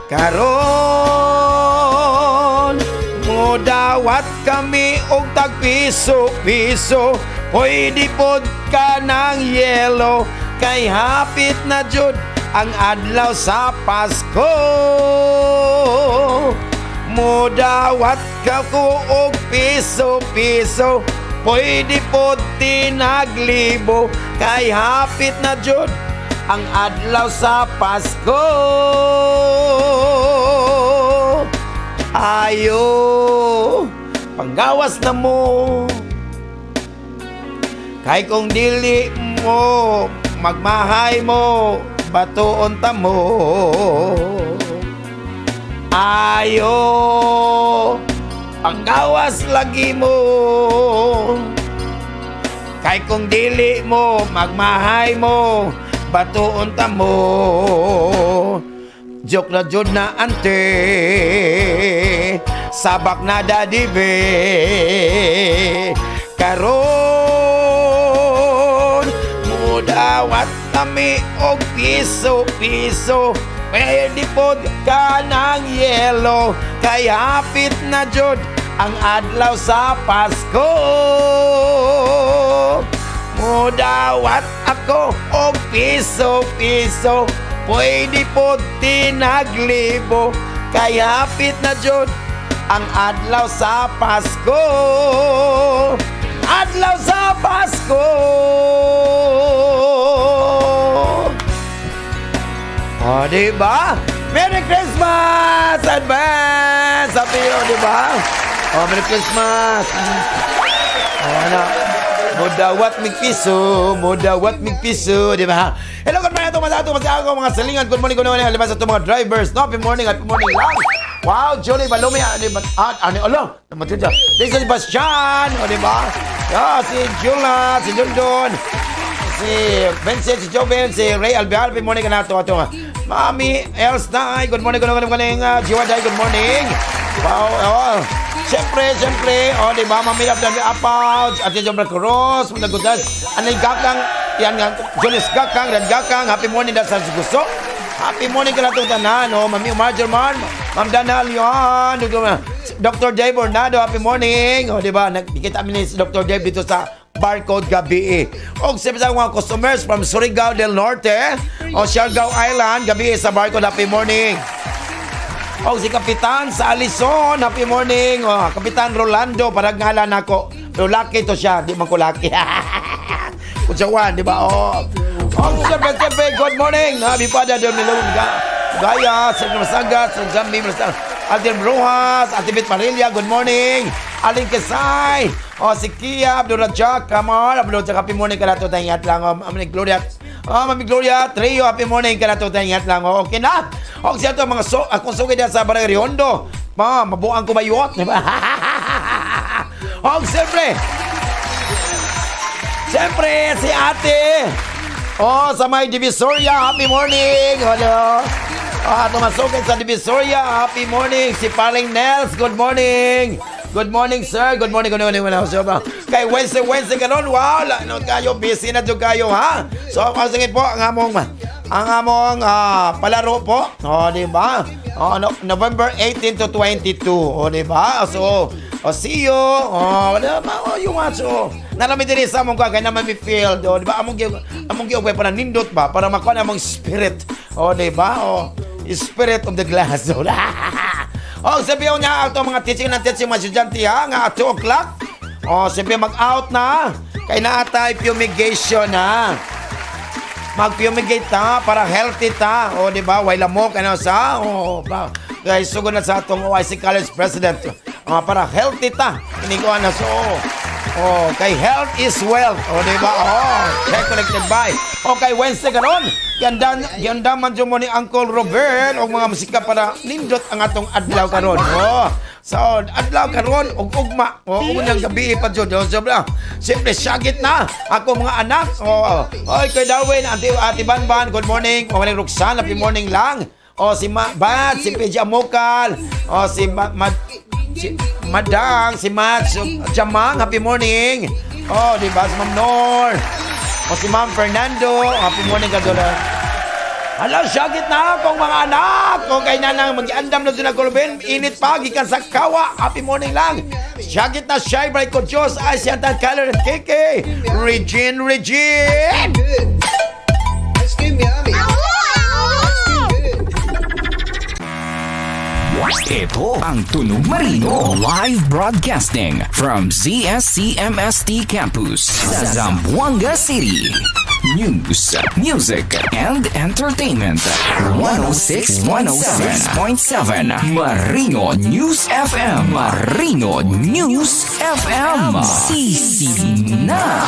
karon mudawat kami og tag piso-piso, pwede pod ka ng yelo, kay hapit na jud ang adlaw sa Pasko. Mudawat ka ko og piso-piso, pwede pod tinaglibo, kay hapit na jud ang adlaw sa Pasko. Ayo, panggawas na mo. Kay kung dili mo, magmahay mo, batuon ta mo. Ayo, panggawas lagi mo. Kay kung dili mo, magmahay mo, Batuon ta mo. Joke na jud na ante. Sabak na daddy be. Karon mudawat kami og piso-piso. Pwede pod ka ng yelo kay hapit na jud ang adlaw sa Pasko. Mudawat ako og piso-piso. Pwede pod tinaglibo kay hapit na jud ang adlaw sa Pasko. Adlaw sa Pasko. O, di ba? Merry Christmas! Advance! Sabi yun, di ba? O, Merry Christmas! O, ano? Mudawat mig piso, mudawat mig piso, di ba? Hello, good morning ato mga ato mga ako, mga salingan. Good morning, good morning. Alibas ato mga drivers. No, happy morning lang. Wow, Julie Balumi, ano ba? Ah, ano, alo, namatid siya. This is Bastian, o, di ba? Yeah, si Jula, si Dundon, si Vincent, si Joven, si Ray Alvear, happy morning ka na ato ato. Mami Els Day, good morning, good morning, good morning, Jiwa Day, good morning. Wow, oh. Siyempre, siyempre, oh, di ba, Mami Abdal Apaw, Ate Jomra Cruz, mga gudas, anay gakang, yan nga, Julius Gakang, Red Gakang, happy morning da sa gusto. Happy morning ka na itong tanan, oh, Mami Umar German, Ma'am Dana Leon, Dr. Dave Bernardo, happy morning. Oh, di ba, nagkita kami ni si Dr. Dave dito sa Barcode gabi. Og siyempre sa mga customers from Surigao del Norte o Siargao Island, gabi sa Barcode, happy morning. Og si Kapitan sa Alison, happy morning. Oh, Kapitan Rolando, parang ngalan nako. Pero laki to siya, di man ko laki. Kutsawan, di ba? Oh. Og siyempre, siyempre, good morning. Happy Father, Domino Gaya, Sir Masaga, Sir Jambi, Alden Rojas, Ate Bit Parilla, good morning. Aling Kesay, oh, si Kia, Abdul Rajak, Kamar, Abdul Rajak, happy morning ka na to, ingat lang. Oh, Mami Gloria, oh, Mami Gloria, Trio, happy morning ka na to, ingat lang. Oh, okay na. Og siya to, mga so, akong sugid sa Barangay Riondo. Ma, mabuang ko bayot, di ba? Og siyempre, siyempre, si ate. Oh, sa may Divisoria, happy morning. Hello. Ah, tumasukit sa Divisoria, happy morning. Si Paring Nels, good morning. Good morning, sir. Good morning, good morning. Good morning. Kay Wednesday, Wednesday karon. Wow, no, kayo busy na jud kayo, ha? So, ang sige po ang among palaro po. Oh, di ba? Oh, no, November 18 to 22. Oh, di ba? So, oh, see you. Oh, wala ba? Oh, yung so. Narami diri sa among kay naman mi field. Oh, di ba? Among giugay para nindot ba para makuha among spirit. Oh, di ba? Oh, spirit of the glass. Oh, sabi niya ato mga teaching ng teaching mga estudyante ha nga at 2 o'clock. Oh, sabi mag-out na. Kay naatay fumigation ha. Mag-fumigate ta para healthy ta. O, di ba? Way lamok ano sa. O, ba. Guys, sugod na sa atong OIC College President. Para healthy ta. Inikuan na so. Oh, kay health is wealth. O, di ba? Oh, check connected by. O, kay Wednesday karon. Ganda, ganda man mo ni Uncle Robert og mga musika para nindot ang atong adlaw karon. Oh. So, adlaw karon og ugma. O, unang gabi pa jud. Oh, sobra. Siyempre, syagit na ako mga anak. Oh, oy, kay Darwin, Ate, Ate Banban, good morning. O, maling Roxanne, happy morning lang. O, si Ma Bat, si PJ Amokal. O, si Ma, Ma si Madang, si Matt, Jamang, happy morning. Oh, di ba? Si Ma'am Nor. O si Ma'am Fernando, happy morning ka doon. Hala, syagit na akong mga anak. O kay nanang mag-andam na sila kulubin. Init pa, gikan sa kawa. Happy morning lang. Syagit na shy bright ko Diyos. Ay, si Antan Kyler at Kiki. Regine, Regine! Ito ang Tunog Marino live broadcasting from ZSCMST Campus sa Zamboanga City. News, music, and entertainment. 106.7 Marino News FM. Marino News FM. Sisi na.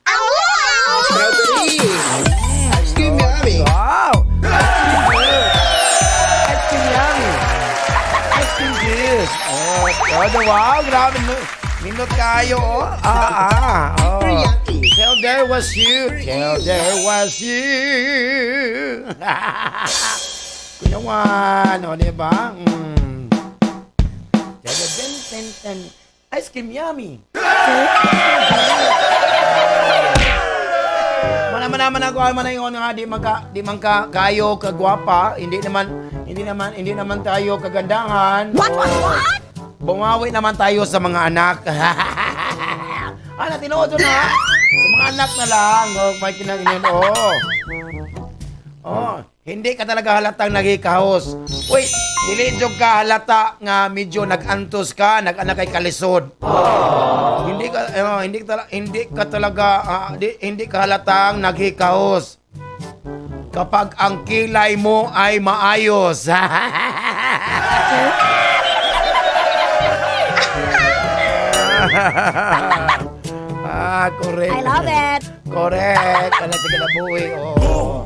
Wow! Ice cream yummy. Ice cream juice. Oh, oh, wow, grabe. Minot kayo, oh. Ah, ah. Oh. Till there was you. Till there was you. Kuya Juan, o, di ba? Ten, ten, ten, ten. Ice cream yummy. Mana mana mana ko mana ingon nga di man ka kayo kagwapa, hindi naman tayo kagandahan. What, what? Bumawi naman tayo sa mga anak. Ano, tinuod na. Sa mga anak na lang. Oh, may kinagin. Oh. Oh, hindi ka talaga halatang nagikahos. Uy, dili jud ka halata nga medyo nag-antos ka, nag-anak kay kalisod. Hindi ka talaga hindi ka halatang naghikahos kapag ang kilay mo ay maayos. Ah, correct. I love it. Correct. Wala sa kinabuhi. Oo.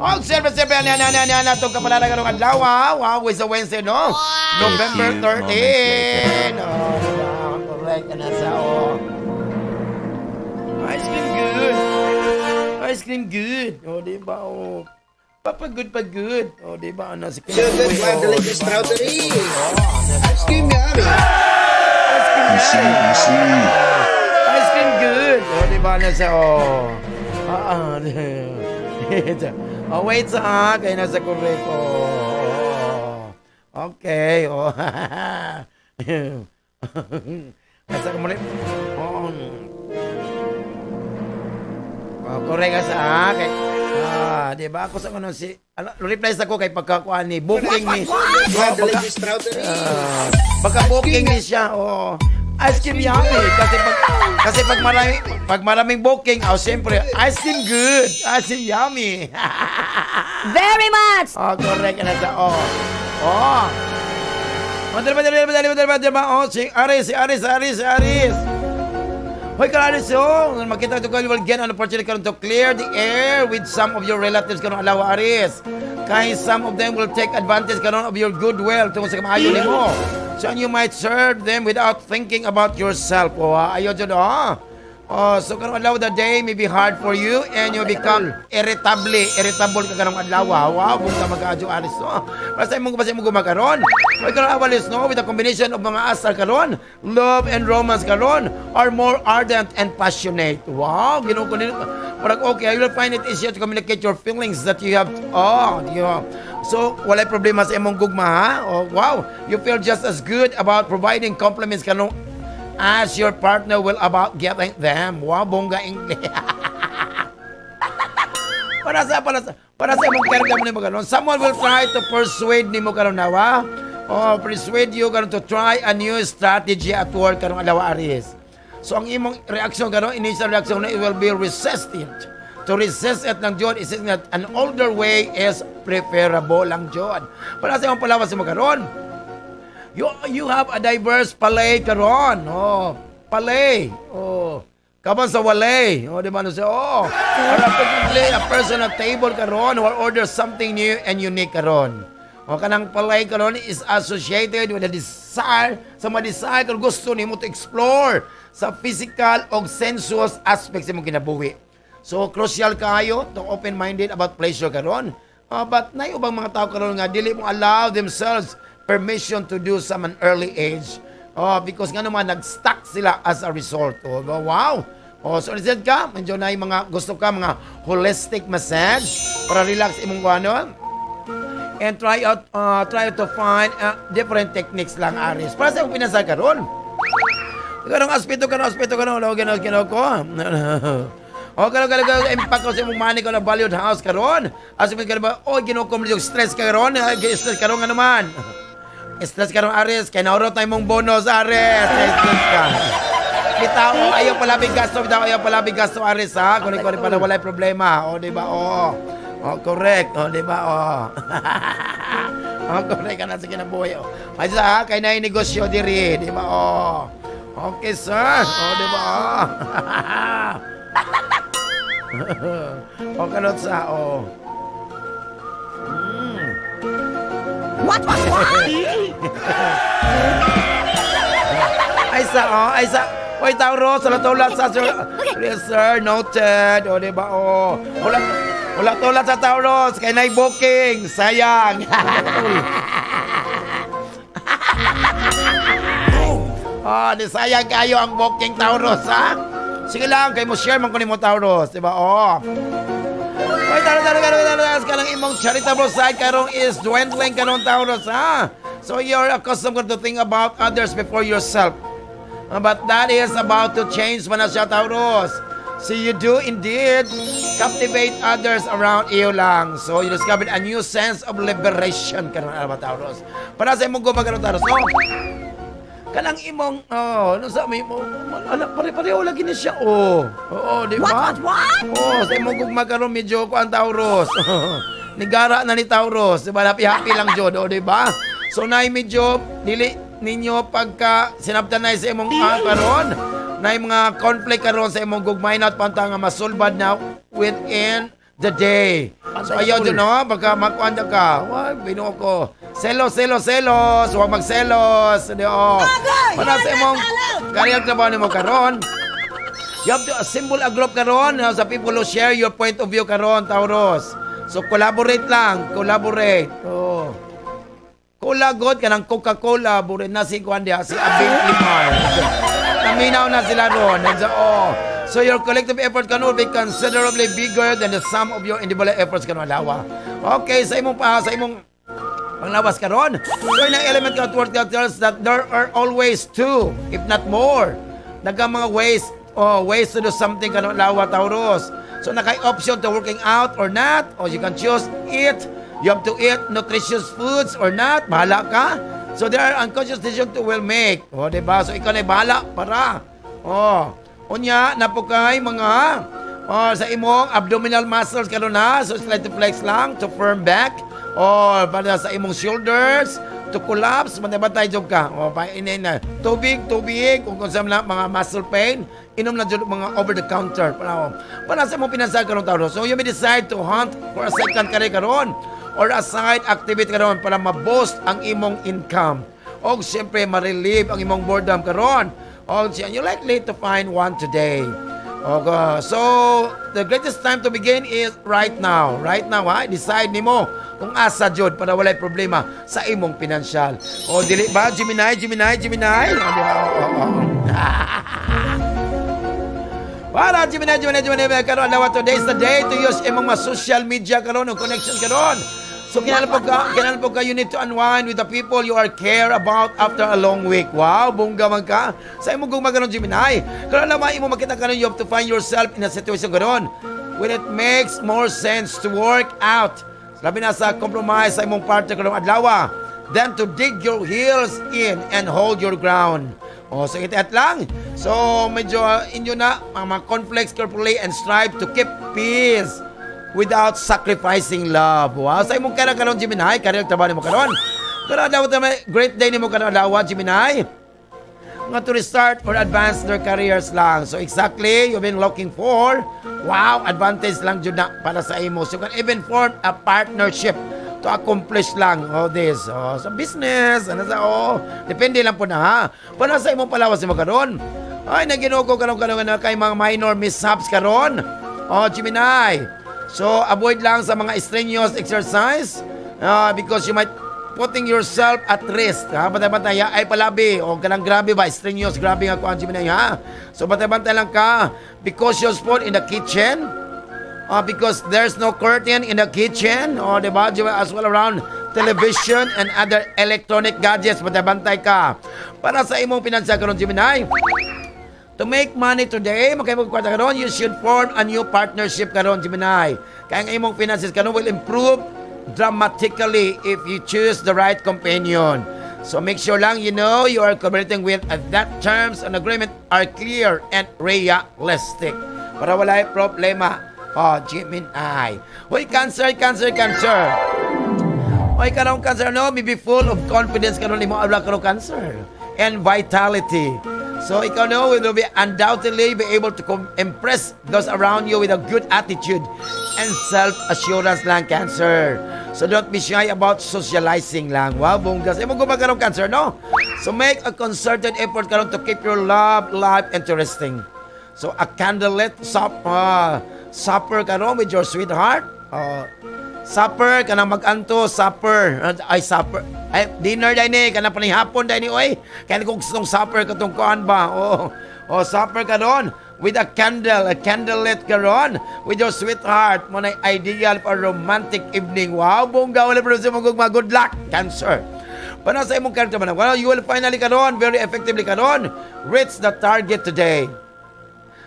Oh, siyempre, siyempre, ana, ana, ana, ana, itong kapalaran karong adlaw, ha? Wow, it's a Wednesday, no? November Few 13. Oh, diba? Correct. Ana sa, oh. Ice cream good. Ice cream good. Oh, di ba? Oh. Papa good pa good. Oh, di ba? Ano, si So good, kinabuhi, wild oh, delicious di ba? strawberry. Oh, Ice cream yummy. Ice cream yummy. Ice cream good. Oh, di ba? Nasa, oh. Ah, ah. Oh, wait sa, ah. Kaya nasa correct. Oh. Okay. Oh. Nasa kumuli. Oh. Oh, correct ka sa, ah. Kay, ah, di ba? Ako sa ano si, ano, reply sa ko kay pagkakuan ni booking ni. Wild Oh, delicious strawberry. Ah, baka booking ni siya. Oo. Ice cream yummy kasi pag maraming booking, oh, siyempre ice cream good, ice cream yummy. Very much. Oh, correct na sa, oh. Oh. Madali, madali, madali, madali, madali, madali. Oh, si Aris, si Aris, Aris, si Aris. Hoy, ka Aris, oh. Makita ito ka, you will get an opportunity karon to clear the air with some of your relatives karon alawa, Aris. Kay some of them will take advantage karon of your goodwill tungkol sa kamaayo nimo. So you might serve them without thinking about yourself. Oh, ah, ayo jud, oh. Oh, so karong adlaw, the day may be hard for you and you become irritable ka karong adlaw. Wow, kung ka mag-adyo, Aris, no. Basta imong gumakaron. Hoy, karong awalis, no, with a combination of mga asal karon, love and romance karon are more ardent and passionate. Wow, Ginoo ko nino. Parang okay, you will find it easier to communicate your feelings that you have. Oh, you So, walay problema sa imong gugma, ha? Oh, wow. You feel just as good about providing compliments karon as your partner will about getting them. Wow, bongga English. Para sa imong karga mo nimo karon. Someone will try to persuade nimo karon nawa. Oh, persuade you karon to try a new strategy at work karong adlaw, Aries. So ang imong reaction karon, initial reaction na, it will be resistant. To resist it lang jud is that an older way is preferable lang jud. Para sa imong palawas mo karon, you have a diverse palate karon. Oh, palate. Oh. Kaban sa walay. Oh, di ba ano siya? Oh. Para technically a person at table karon who order something new and unique karon. O kanang palate karon is associated with a desire sa mga desire kung gusto nimo to explore sa physical o sensuous aspects sa imong kinabuhi. So crucial kaayo to open-minded about pleasure karon. But nay ubang mga tao karon nga dili mo allow themselves permission to do some an early age. Oh, because nga naman nag-stuck sila as a result. Oh, wow. Oh, so instead ka, medyo na yung mga gusto ka mga holistic massage para relax imong ano and try to find different techniques lang, Aris. Para sa imong pinasa karon. Karong aspeto karon, no, gano gano ko. O karon karon karon impact ko sa imong money ko na valued house karon. Asa man ba, oh, Ginoo ko, medyo stress ka karon, stress karon nga naman. Stress karon, Aris, kay naurot na imong bonus, Aris. Stress ka. Bitaw, ayaw palabig gasto, bitaw, ayaw palabig gasto, Aris, ha. Kung ikaw pala walay problema. O, di ba? Oo. Oh, correct. O, di ba? O. Oh, correct ka na sa kinabuhi. O. Ay, sa, ha, kay na negosyo diri, di ba? O. Okay, sir. O, di ba? O. O, kanot sa, o. What? Ay sa, oh, ay sa. Oy, Tauro, sa latula sa Yes, sir. Noted. O, di ba? O. Wala, wala tulad sa Taurus. Kay nay booking. Sayang. Oh, di sayang kayo ang booking, Taurus, ha? Sige lang, kay mo share man ko nimo, Taurus, di ba? Oh. Oy, Taurus, Taurus, Taurus, Taurus, kanang imong charitable side karon is dwindling karon, Taurus, ha? So you're accustomed to think about others before yourself. But that is about to change man na siya, Taurus. So you do indeed captivate others around you lang. So you discovered a new sense of liberation karon, ba, Taurus. Para sa imong gugma karon, Taurus. Oh, kanang imong, oh, ano sa may mo, ala, pare-pareho lagi ni siya, oh. Oo, di ba? What, what, what? Oh, sa imong gugma karon medyo kuan, Taurus. Nigara na ni Taurus, di ba? Happy happy lang jud, oh, di ba? So nay medyo dili ninyo pagka sinabtanay sa imong karon, nay mga conflict karon sa imong gugmay na panta nga masulbad na within the day. So ayaw jud, no, baka makuan ka. Wag binuo ko. Selos, selos, selos, huwag magselos. Di oh. Para sa imong career trabaho nimo karon, you have to assemble a group karon sa people who share your point of view karon, Taurus. So collaborate lang, collaborate. Oh. Cola god kanang Coca-Cola, burin na si kuan diha, si Abing Limar. Naminaw na sila ron. And so, oh. So your collective effort can will be considerably bigger than the sum of your individual efforts karon adlaw. Okay, sa imong panglawas karon. So in element ka work that tells that there are always two, if not more. Naga mga ways, oh, ways to do something karon adlaw, Taurus. So nakay option to working out or not, or you can choose eat. You have to eat nutritious foods or not, bahala ka. So there are unconscious decision to will make. Oh, di ba? So ikaw na bahala para. Oh. Unya napo kay mga, oh, sa imong abdominal muscles karon na, so slight to flex lang to firm back or para sa imong shoulders to collapse, bantay jud ka. O, pa na tubig, tubig kung sa na mga muscle pain, inom na jud mga over the counter para sa imong pinansal karon, Taurus. So you may decide to hunt for a second career karon or a side activity karon para ma-boost ang imong income o siyempre ma-relieve ang imong boredom karon. O siya, you're likely to find one today. Okay. So, the greatest time to begin is right now. Right now, ha? Decide nimo kung asa jud para walay problema sa imong pinansyal. O, dili ba? Gemini, Gemini, Gemini? O, di ba? Oo. Para Gemini, Gemini, Gemini, karon adlaw, today is the day to use imong mga social media karon o connection karon. So kinahanglan po ka, you need to unwind with the people you are care about after a long week. Wow, bongga man ka. Sa imong gugma karon, Gemini. Karon alam imo makita karon, you have to find yourself in a situation karon when it makes more sense to work out. Labi na sa compromise sa imong partner karong adlaw than to dig your heels in and hold your ground. Oh, so itiat lang. So medyo inyo na ang mga conflicts carefully and strive to keep peace without sacrificing love. Wow, sa imong career karon, Gemini, career trabaho nimo karon. Karon adlaw may great day nimo karon adlaw, Gemini, nga to restart or advance their careers lang. So exactly, you've been looking for, wow, advantage lang jud na para sa imo. So you can even form a partnership to accomplish lang all this. Oh, sa business, ano sa, oh, depende lang po na ha. Para sa imong palawas mo karon. Ay, naginoo ko karon karon na kay mga minor mishaps karon. Oh, Gemini. So, avoid lang sa mga strenuous exercise because you might putting yourself at risk. Ha? Bantay-bantay, ha? Ay palabi. O kanang grabe ba? Strenuous, grabe nga kuan, Gemini, ha? So, bantay-bantay lang ka. Be cautious po in the kitchen. Because there's no curtain in the kitchen. O, di ba? As well around television and other electronic gadgets. Bantay-bantay ka. Para sa imong pinansya karon, Gemini, to make money today, makahimo kwarta karon, you should form a new partnership karon, Gemini. Kaya ang imong finances karon will improve dramatically if you choose the right companion. So make sure lang you know you are cooperating with that terms and agreement are clear and realistic. Para wala problema. Oh, Gemini. Hoy, Cancer, Cancer, Cancer. Hoy, karong Cancer, no? May be full of confidence karon nimo adlaw karon, Cancer. And vitality. So ikaw, no, will be undoubtedly be able to impress those around you with a good attitude and self-assurance lang, Cancer. So don't be shy about socializing lang. Wow, bonggas. Imo ko karon, Cancer, no? So make a concerted effort karon to keep your love life interesting. So a candlelit supper karon with your sweetheart. Supper kanang mag-anto, supper, ay, supper, ay, dinner dai ni, kanang panihapon dai ni, oy. Kaya kung gustong supper katong kuan ba. Oh, supper karon with a candle, a candlelit karon with your sweetheart mo na, ideal for romantic evening. Wow, bongga, wala pero sa mong good luck, Cancer. Para sa imong character man, well, you will finally karon, very effectively karon, reach the target today.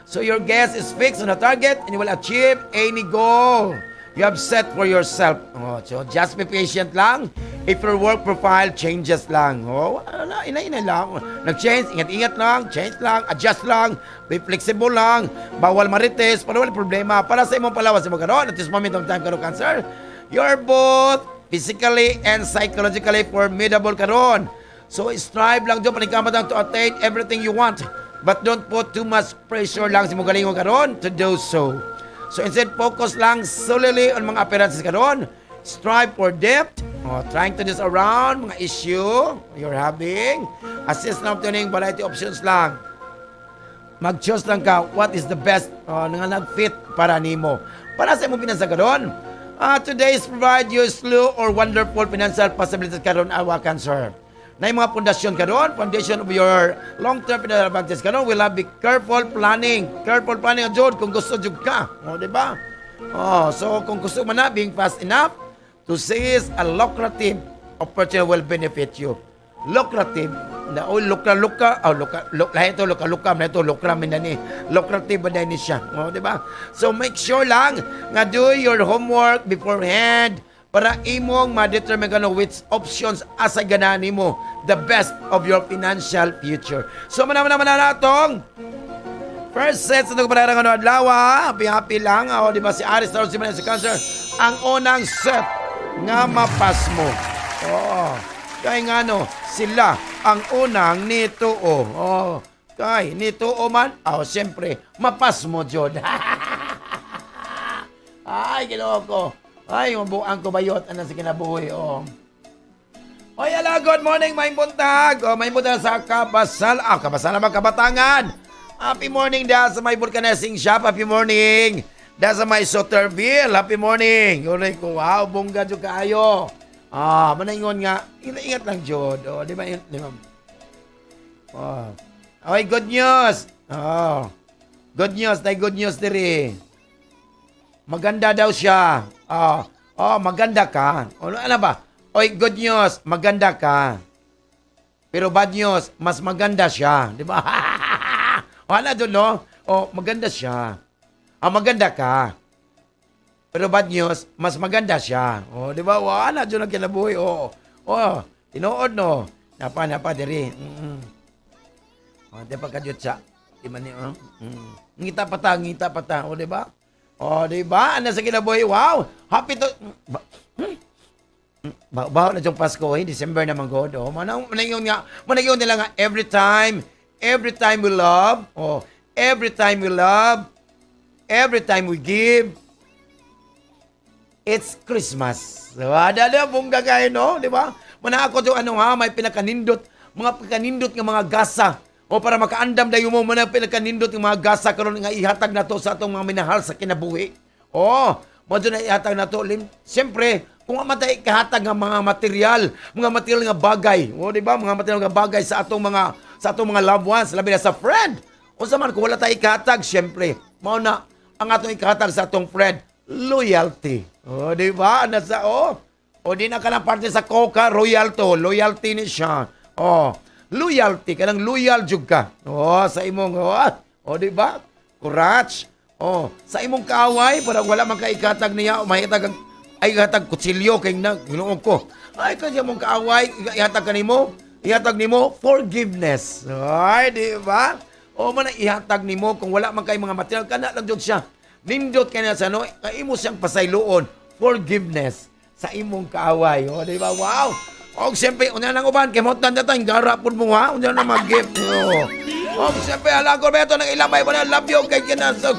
So your gaze is fixed on the target and you will achieve any goal you have set for yourself. Oh, so just be patient lang. If your work profile changes lang. Oh, wala, ina-ina lang. Nag-change, ingat-ingat lang, change lang, adjust lang, be flexible lang, bawal marites, para wala problema. Para sa imong palawas mo karon, at this moment of time karon, Cancer, you're both physically and psychologically formidable karon. So strive lang jud, paningkamot lang to attain everything you want. But don't put too much pressure lang sa imong galingon karon to do so. So instead, focus lang solely on mga appearances karon. Strive for depth, oh, trying to this around mga issue you're having. Assist lang tuning variety options lang. Mag-choose lang ka what is the best nga nag-fit para nimo. Para sa imong pinansa karon, today's provide you slew or wonderful financial possibilities karon, awa Cancer. Na yung mga pundasyon karon, foundation of your long-term financial advantage karon will have be careful planning. Careful planning jud kung gusto jud ka. O, di ba? Oh, so kung gusto mo na being fast enough to seize a lucrative opportunity will benefit you. Lucrative na, oh, lukra lukra, oh, lukra luk, lahi ito lukra lukra na ito, lukra min na ni, lucrative ba ni siya, oh, di ba? So make sure lang nga do your homework beforehand para imong ma-determine kano which options asa ganahan nimo the best of your financial future. So mana mana mana natong first set sa nagpararang ano adlaw, happy happy lang. Oh, di ba si Aries, Taurus, Gemini, si Cancer, ang unang set nga mapas mo. Oo. Kay nga no, sila ang unang nituo. Oh. Kay nituo man, oh, siyempre, mapas mo jud. Ay, Ginoo ko. Ay, mabuang ko bayot ano sa kinabuhi. Oh. Oy, ala, good morning, may buntag. Oh, may buntag sa Kabasal. Ah, Kabasal naman, Kabatangan. Happy morning da sa may Vulcanessing Shop. Happy morning. Da sa may Soterville. Happy morning. Uray ko, wow, bongga jud kaayo. Ah, manaingon nga, ingat, ingat lang jud. Oh, di ba? Di ba? Oh. Okay, good news. Oh. Good news, tay, good news diri. Maganda daw siya. Oh, oh, maganda ka. Ano, ano ba? Oy, good news, maganda ka. Pero bad news, mas maganda siya. Di ba? Wala doon, no? Oh, maganda siya. Ah, maganda ka. Pero bad news, mas maganda siya. Oh, di ba? Wala doon ang kinabuhi. Oh, oh, tinuod, no? Napa, napa, diri. Oh, di pa kadyot siya. Di man ni, oh. Ngita pa ta, ngita pa ta. Oh, di ba? Oh, di ba? Ano sa kinabuhi? Wow! Happy to... Ba, Ba, na yung Pasko, eh. December naman god. Oh, manang manayon nga, manayon nila nga every time we love, oh, every time we love, every time we give, it's Christmas. Diba? Dada, bongga kayo, no? Di ba? Mana ako to, ano ha, may pinakanindot, mga pinakanindot nga mga gasa. O para makaandam dayo mo, mga pinakanindot nga mga gasa karon nga ihatag na to sa atong mga minahal sa kinabuhi. Oh, mo na ihatag na to. Siyempre, kung amatay kahatag nga mga material nga bagay, o di ba? Mga material nga bagay sa atong mga loved ones, labi na sa friend. Unsa man kung wala tayo ikahatag, siyempre, mao na ang atong ikahatag sa atong friend, loyalty. O, di ba? Nasa, oh. O, di na ka ng parte sa Coca, royal to. Loyalty ni siya. Oh, loyalty. Kanang loyal jud ka. Oh, sa imong, oh, oh, di ba? Courage. Oh, sa imong kaaway, para wala man ka ikatag niya, o mahitag ang ay ihatag kutsilyo kay na Ginoo ko. Ay kay mong kaaway, ihatag kanimo, ihatag nimo forgiveness. Ay, di ba? O man ang ihatag nimo kung wala man kay mga material kana lang jud siya. Nindot kay na sa no, kay imo siyang pasayloon, forgiveness sa imong kaaway. O, di ba? Wow. Og siyempre, unya nang uban kay mo tanda tayong gara pud mo ha. Unya na mag-gift. Oh. Og siyempre, ala ko beto nang ilabay mo na love you kay kinasog.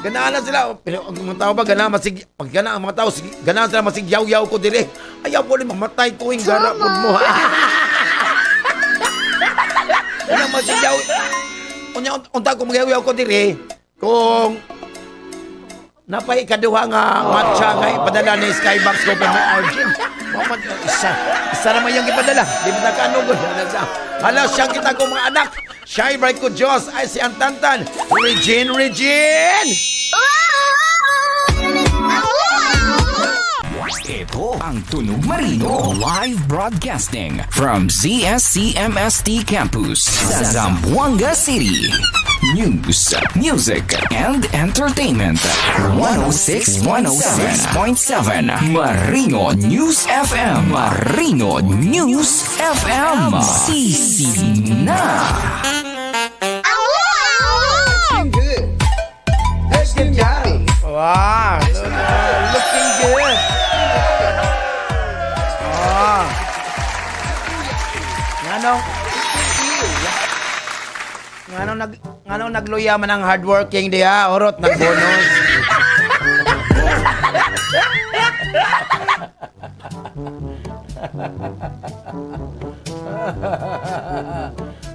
Ganahan na sila. Pero ang mga tao ba ganahan masig pag ganahan ang mga tao sige, ganahan sila masig yaw-yaw ko dire. Ayaw po ni mamatay ko yung gara pud mo. Ganahan masig yaw. Unya unta ko magyaw ko dire. Kung napay ikaduha nga matcha nga ipadala ni Skybox ko pa may Arjun. Mao man isa isa ra man yung ipadala. Di ba nakaanugod? Hala siya kita ko mga anak. Shy bright ko Diyos ay si Antantan. Regine, Regine! Ito ang Tunog Marino live broadcasting from ZSCMST Campus, Zamboanga City. News, music, and entertainment. 106 106.7 Marino News FM. Marino News FM. Sisi na. Good. Wow! Looking good! Ah. Nganong nagluya man ang hardworking diha, orot ng bonus.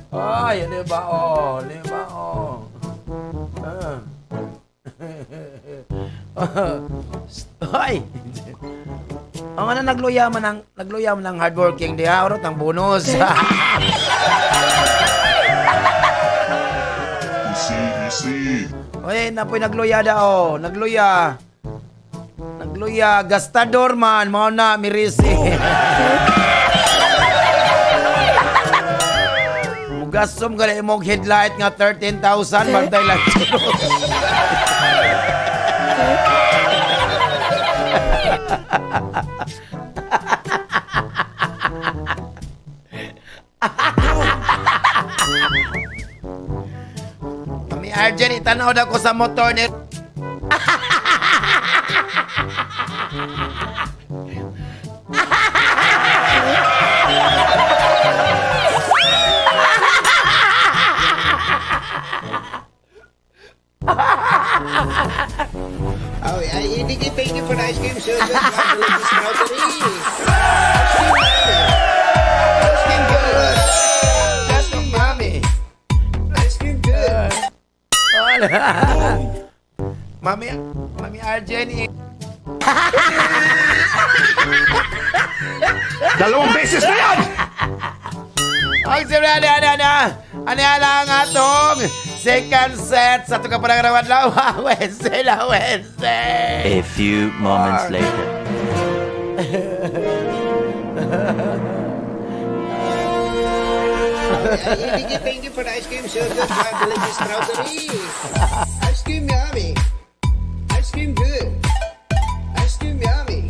Ay, di ba oh, di ba oh. Ah. Ay. Ang ano nagluya man ang hardworking diha, orot ng bonus. Easy, easy. Oy, napoy nagluya da oh, nagluya. Nagluya, gastador man, mao na mirisi. Mugasom ka na imong headlight nga 13,000 bantay lang. Mami Arjen, itanaw na ko sa motor ni. Oh, I indicate thank you for the ice cream, sir. Strawberry. Ice cream good. That's mami. Ice cream good. Mami, Mami Arjen, eh. 2 beses na yan! Ang siyempre, ano, ano, ano, ano ang atong second set sa itong kaparang adlaw, Wednesday na Wednesday. A few moments later. I indicate thank you for the ice cream, sir. Strawberry. Ice cream yummy. Ice cream good. Ice cream yummy.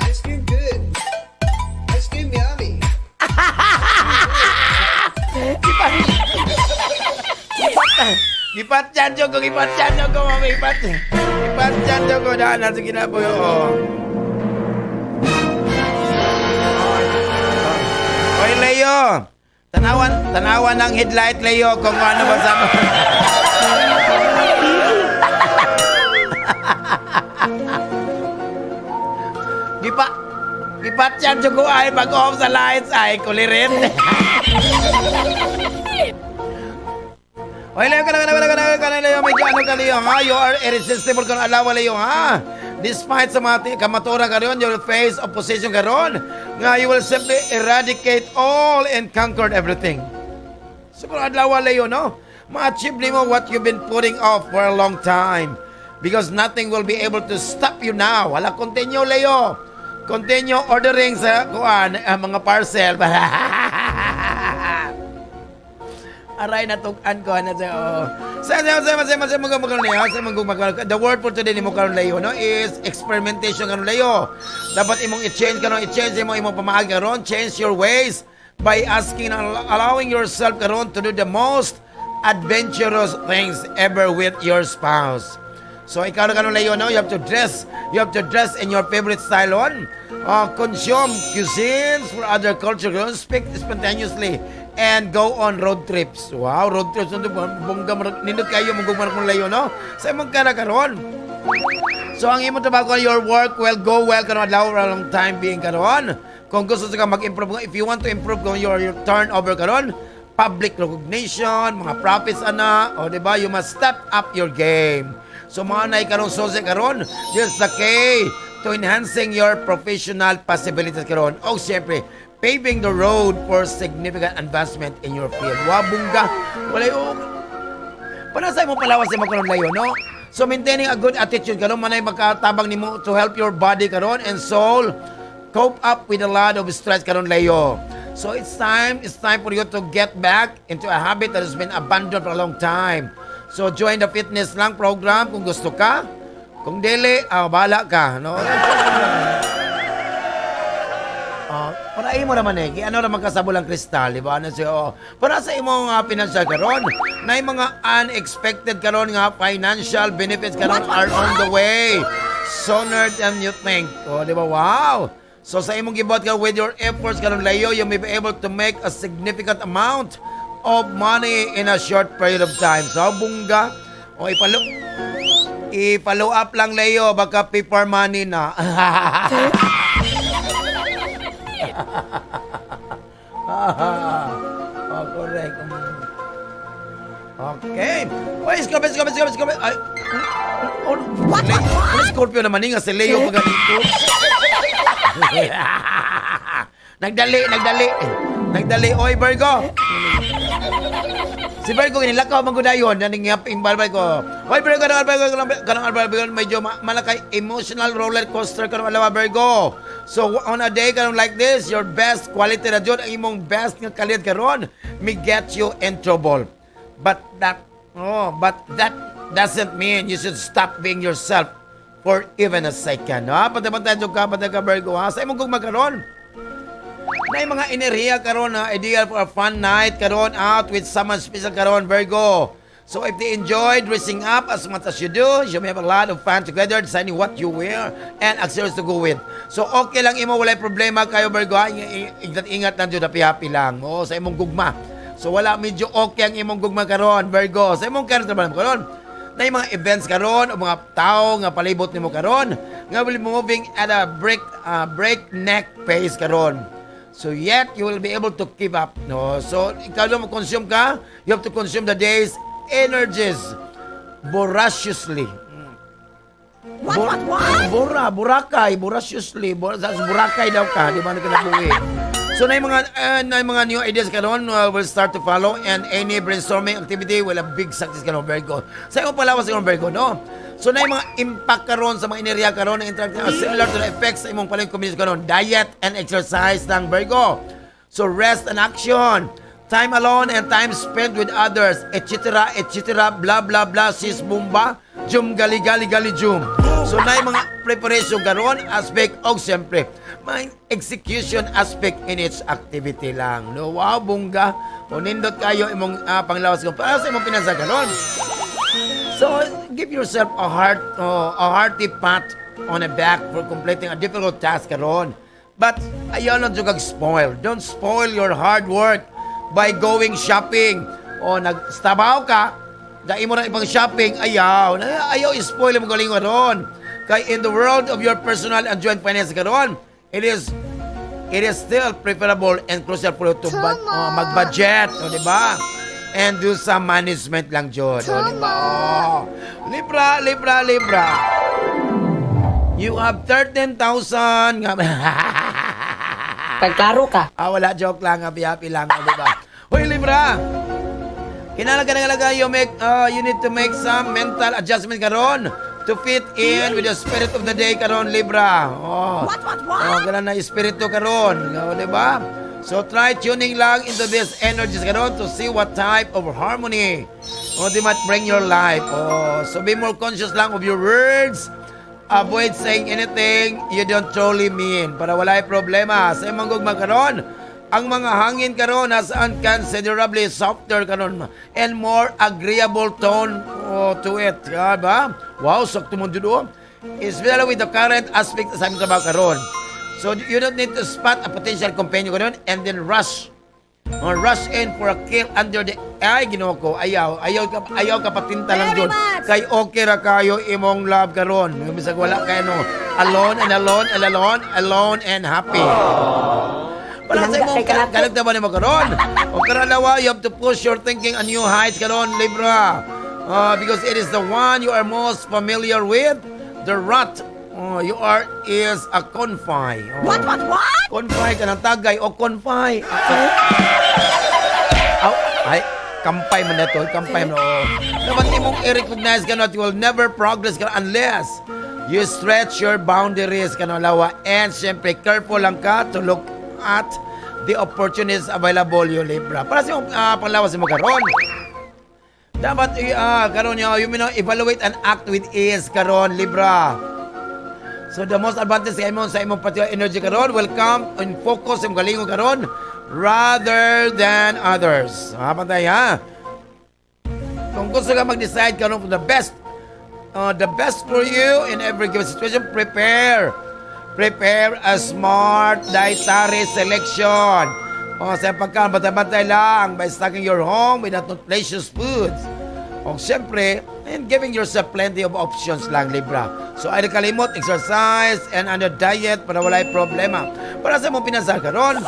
Ice cream good. Ice cream yummy. Gipatyan ko, gipatyan ko, mami, gipat. Gipatyan ko, daan na, sige na po, oh. Oy, Leo. Tanawan, tanawan ng headlight, Leo, kung ano ba sa. Gipatyan ko ay pag-off sa lights ay kulirit. Oy, Leo, kana, kana, kana, kana, Leo, medyo ano ka, Leo, ha? You are irresistible kung alawa, Leo, ha? Despite sa mga kamatura karon, you will face opposition karon, nga you will simply eradicate all and conquer everything. So, kung adlaw, Leo, no? Ma-achieve nimo what you've been putting off for a long time. Because nothing will be able to stop you now. Wala, continue, Leo. Continue ordering sa kuan, mga parcel. Aray na tug-an ko na sa oh. Sa mga mga niya, sa mga mga. The word for today nimo karon, Leo, no, is experimentation karon, Leo. Dapat imong i-change karon, i-change imo imong pamaagi karon, change your ways by asking and allowing yourself karon to do the most adventurous things ever with your spouse. So ikaw na karon, Leo, no, you have to dress in your favorite style on. Consume cuisines for other culture, speak spontaneously and go on road trips. Wow, road trips nito bongga nindot kayo mong gugma kung Leo, no? Sa imong kana karon. So ang imong trabaho, your work will go well karon adlaw for a long time being karon. Kung gusto ka mag-improve, if you want to improve kung your turnover karon, Public recognition, mga profits ana, o di ba? You must step up your game. So mga nay karon susi karon, just the key to enhancing your professional possibilities karon. O siyempre, paving the road for significant advancement in your field. Wa bungga, walay o para sa imong palawas imo karon, Leo, no? So maintaining a good attitude karon manay makatabang nimo to help your body karon and soul cope up with a lot of stress karon, Leo. So it's time for you to get back into a habit that has been abandoned for a long time. So join the fitness lang program kung gusto ka. Kung dili, bahala ka, no? Oh, para imo naman eh, ano naman ka sa bulang kristal, di ba? Ano siya, oh. Para sa imong financial karon, na yung mga unexpected karon nga financial benefits karon are on the way sooner than you think. Oh, di ba? Wow! So sa imong gibuhat ka with your efforts karon, Leo, you may be able to make a significant amount of money in a short period of time. So bungga, o i-follow up lang, Leo, baka paper money na. Oh, correct. Okay. Oy, Scorpio, Scorpio, Scorpio, Scorpio. Ay, oh, what, Leo, what? Scorpio naman eh, nga si Leo pa ganito. Nagdali, nagdali. Nagdali. Oy, Virgo. Si Virgo, ginilakaw man ko dayon. Naning yaping balbay ko. Oy, Virgo, kanang Virgo, kanang kanang Virgo, medyo malakay emotional roller coaster kanang alawa, Virgo. So, on a day kanang like this, your best quality na jud, ang imong best nga kalit karon, may get you in trouble. But that doesn't mean you should stop being yourself for even a second. Ha? Pantay-pantay jud ka, pantay ka, Virgo, ha? Sa imong gugma karon, na yung mga enerhiya karon na ideal for a fun night karon out with someone special karon, Virgo. So if they enjoy dressing up as much as you do, you may have a lot of fun together deciding what you wear and accessories to go with. So okay lang imo, walay problema kayo, Virgo, ha? Ingat ingat lang jud, happy happy lang. Oo, sa imong gugma. So wala, medyo okay ang imong gugma karon, Virgo. Sa imong karon trabaho karon, na yung mga events karon o mga tao nga palibot nimo karon nga will be moving at a breakneck pace karon. So yet you will be able to keep up, no? So ikaw lang mo-consume ka, you have to consume the day's energies voraciously. What, what, what? Bora, Boracay, voraciously, sa Boracay daw ka, di ba na kinabuhi? So na yung mga new ideas karon will start to follow and any brainstorming activity will have big success karon, Virgo. Sa imong palawas karon, Virgo, no? So na yung mga impact karon sa mga enerhiya karon na interact similar to the effects sa imong paling community karon, diet and exercise ng Virgo. So rest and action, time alone and time spent with others, etc., etc., blah, blah, blah, sis bumba, jum, gali, gali, gali, jum. So na yung mga preparation karon aspect og siyempre, may execution aspect in its activity lang. No, wow, bungga. O nindot kayo imong panglawas ko para sa imong pinansa karon. So, give yourself a hearty pat on the back for completing a difficult task karon. But ayaw lang jud kag spoil. Don't spoil your hard work by going shopping. O nagstabaw ka, dai mo na ibang shopping, ayaw. Ayaw spoil mo galing karon. Kay in the world of your personal and joint finance karon, it is still preferable and crucial for you to mag-budget, o, di ba? And do some management lang jud, o, di ba? Oh. Libra, Libra, Libra. You have 13,000 nga. Pagklaro ka. Ah, wala, joke lang, happy happy lang, o, di ba? Hoy, Libra! Kinahanglan ka na you need to make some mental adjustment karon to fit in with the spirit of the day karon, Libra. Oh. What, what, what? Oh, ganun na espiritu karon, oh, di ba? So try tuning lang into this energies karon to see what type of harmony oh, they might bring your life. Oh, so be more conscious lang of your words. Avoid saying anything you don't truly mean para walay problema. Sa imong gugma karon, ang mga hangin karon has considerably softer karon and more agreeable tone, oh, to it. Ya ba? Wow, sakto mo jud oh. Especially with the current aspect sa aming trabaho karon. So you don't need to spot a potential companion karon and then rush or rush in for a kill under the ay Ginoo ko, ayaw ayaw ka, ayaw ka patinta lang Very jud much. Kay okay ra kayo imong love karon, bisag wala kay no, alone and alone and alone, alone and happy. Para sa Pinangga imong kay kanako. Kalagda ba nimo karon? O karon lawa, you have to push your thinking on new heights karon, Libra. Because it is the one you are most familiar with. The rut you are is a confine. Oh. What, what, what? Confine ka ng tagay o confine. Ah, ay, kampay man na to. Kampay man. Oh. Dapat imong i-recognize ka na you will never progress ka unless you stretch your boundaries ka na lawa. And siyempre, careful lang ka to look at the opportunities available you, Libra. Para sa imong panglawas mo karon. Dapat karon you evaluate and act with ease karon, Libra. So the most advantage sa imong particular energy karon will come and focus sa imong galingon karon rather than others. Ha, pantay ha. Kung gusto ka mag-decide karon for the best for you in every given situation, prepare. Prepare a smart dietary selection. O, sa pagkain, bantay-bantay lang by stocking your home with nutritious foods. O, siyempre, and giving yourself plenty of options lang, Libra. So, ay kalimot, exercise, and under diet para walay problema. Para sa imong pinasar karon,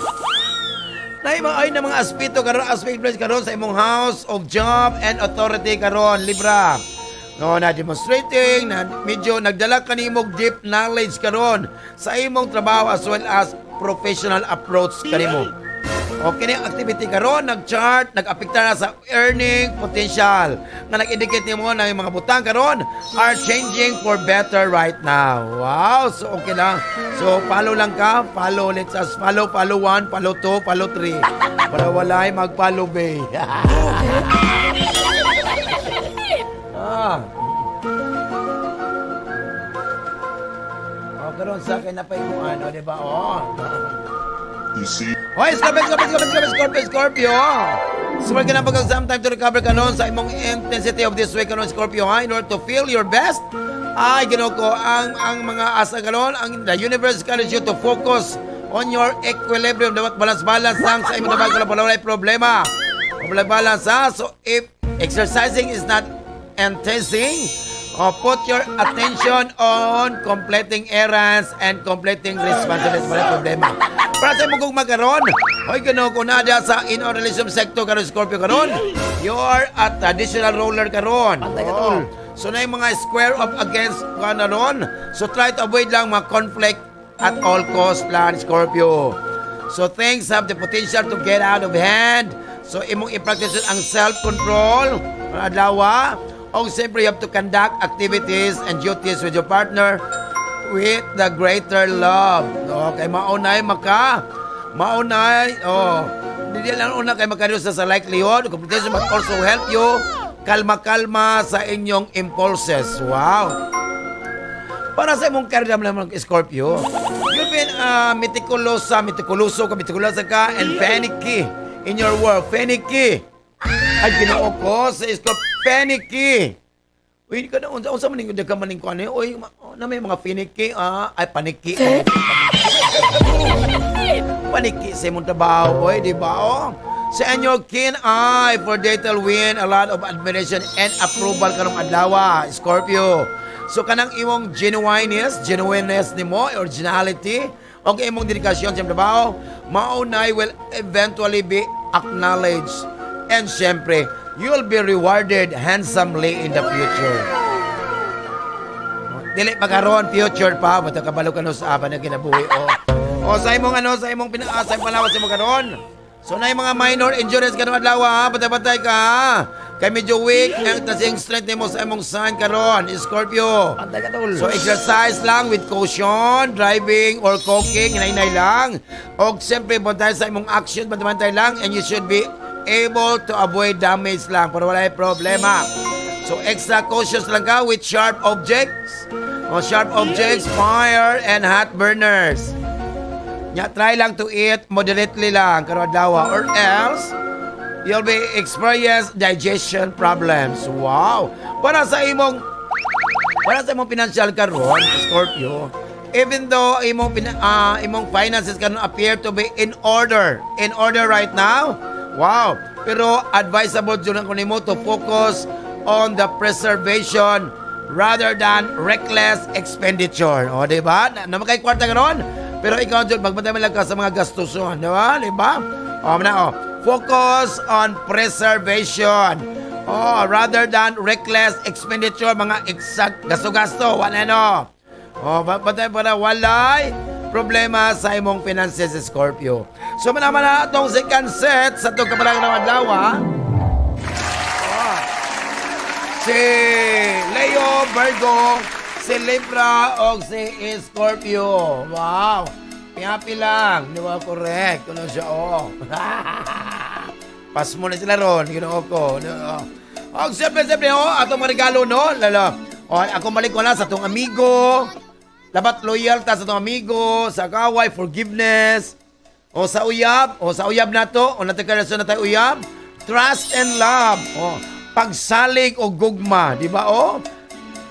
na ay na mga aspeto karon, aspect place karon sa imong house of job and authority karon, Libra. No, na demonstrating na medyo nagdala ka nimo deep knowledge karon sa imong trabaho as well as professional approach kanimo. Okay ni activity karon nag-chart, nag-apekta na sa earning potential nga nag-indicate nimo na yung mga butang karon are changing for better right now. Wow, so okay lang. So follow lang ka, follow, let's us follow, follow 1, follow 2, follow 3. Para walay mag-follow bay. Ah. Oh, karon sa akin na pa yung ano, di ba? Oh. Easy. Hoy, Scorpio, Scorpio, Scorpio, Scorpio, Scorpio, Scorpio. Sumar ka na pag some time to recover ka noon sa imong intensity of this week karon, Scorpio, ha, in order to feel your best. Ay, Ginoo ko, ang mga asa karon, ang the universe encourage you to focus on your equilibrium. Dapat balance-balance lang sa imong trabaho wala walay problema. Wala balance, ha. So, if exercising is not enticing, oh, put your attention on completing errands and completing responsibilities. Wala problema. Para sa imong gugma karon, hoy, Ginoo ko na sa in or relationship sector karon, Scorpio karon, you are a traditional roller karon. Oh. So na yung mga square up against ka na ron. So try to avoid lang mga conflict at all cost plan, Scorpio. So things have the potential to get out of hand. So imong i-practice ang self-control, mga adlaw. O siyempre you have to conduct activities and duties with your partner with the greater love. Okay, maunay, oh, hindi lang una kay makareduce sa likelihood, complication, but also help you kalma-kalma sa inyong impulses. Wow. Para sa imong career naman, Scorpio, you've been meticulosa, meticuloso ka, meticulosa ka, and finicky in your work. Finicky. Ay, Ginoo ko sa Scorpio, finicky. Uy, ka na, unsa unsa man ning ka man ning kuan eh? Uy, oh, na may mga finicky, ah, ay paniki. Paniki sa imong trabaho, oy, di ba? Oh. Sa your keen eye for detail win a lot of admiration and approval karong adlaw, Scorpio. So kanang imong genuineness nimo, originality, og imong dedikasyon sa imong trabaho, maunay will eventually be acknowledged. And syempre, you'll be rewarded handsomely in the future. Dili pa karon, future pa, basta kabalo ka no sa aban ng kinabuhi. O, o sa imong ano, sa imong sa imong palawas mo karon. So na yung mga minor injuries karon adlaw ha, bantay-bantay ka ha. Kay medyo weak ang tasing strength nimo sa imong sign karon, Scorpio. Pantay ka, tol. So exercise lang with caution, driving or cooking, hinay-hinay lang. O siyempre, bantay sa imong action, bantay-bantay lang, and you should be able to avoid damage lang para wala problema. So extra cautious lang ka with sharp objects. O sharp objects, fire, and hot burners. Nya, try lang to eat moderately lang karon adlaw or else you'll be experience digestion problems. Wow. Para sa imong financial karon, Scorpio, even though imong finances karon appear to be in order right now, wow. Pero advisable jud ko nimo to focus on the preservation rather than reckless expenditure. O, di ba? Na, na kay kwarta karon? Pero ikaw jud, magbantay man lang ka sa mga gastuson, di ba? Di ba? O, na, oh. Focus on preservation. Oh, rather than reckless expenditure, mga exact gasto-gasto, wala no. Oh, bantay para walay problema sa imong finances, Scorpio. So, manaman na atong second set sa itong kapalaran ng adlaw, ha? Oh. Si Leo, Virgo, si Libra, o si Scorpio. Wow! Happy lang. Di ba? Correct. Ano siya? Oh. Pas mo na sila ron. Ginoo ko. Oh. Og siyempre, siyempre, oh, atong mga regalo, no? Lalo. Oh, ako balik ko lang sa atong amigo. Dapat loyal ta sa atong amigo, sa kaway, forgiveness. O sa uyab, o sa uyab nato, o nato karelasyon na tayo uyab. Trust and love. O, pagsalig o gugma, di ba? O,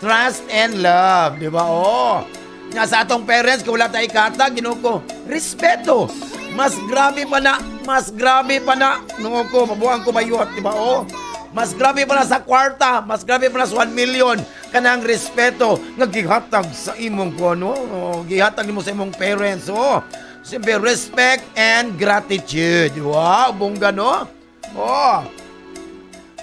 trust and love, di ba? O, nga sa atong parents, kung wala tayo ikatag, Ginoo ko, respeto. Mas grabe pa na, mas grabe pa na, Ginoo ko, mabuang ko bayot, di ba? O, mas grabe pa na sa kwarta, mas grabe pa na sa 1 million, kanang respeto nga gihatag sa imong kuno, oh, gihatag nimo sa imong parents, oh. Siyempre, respect and gratitude. Wow, bongga, no? Oh.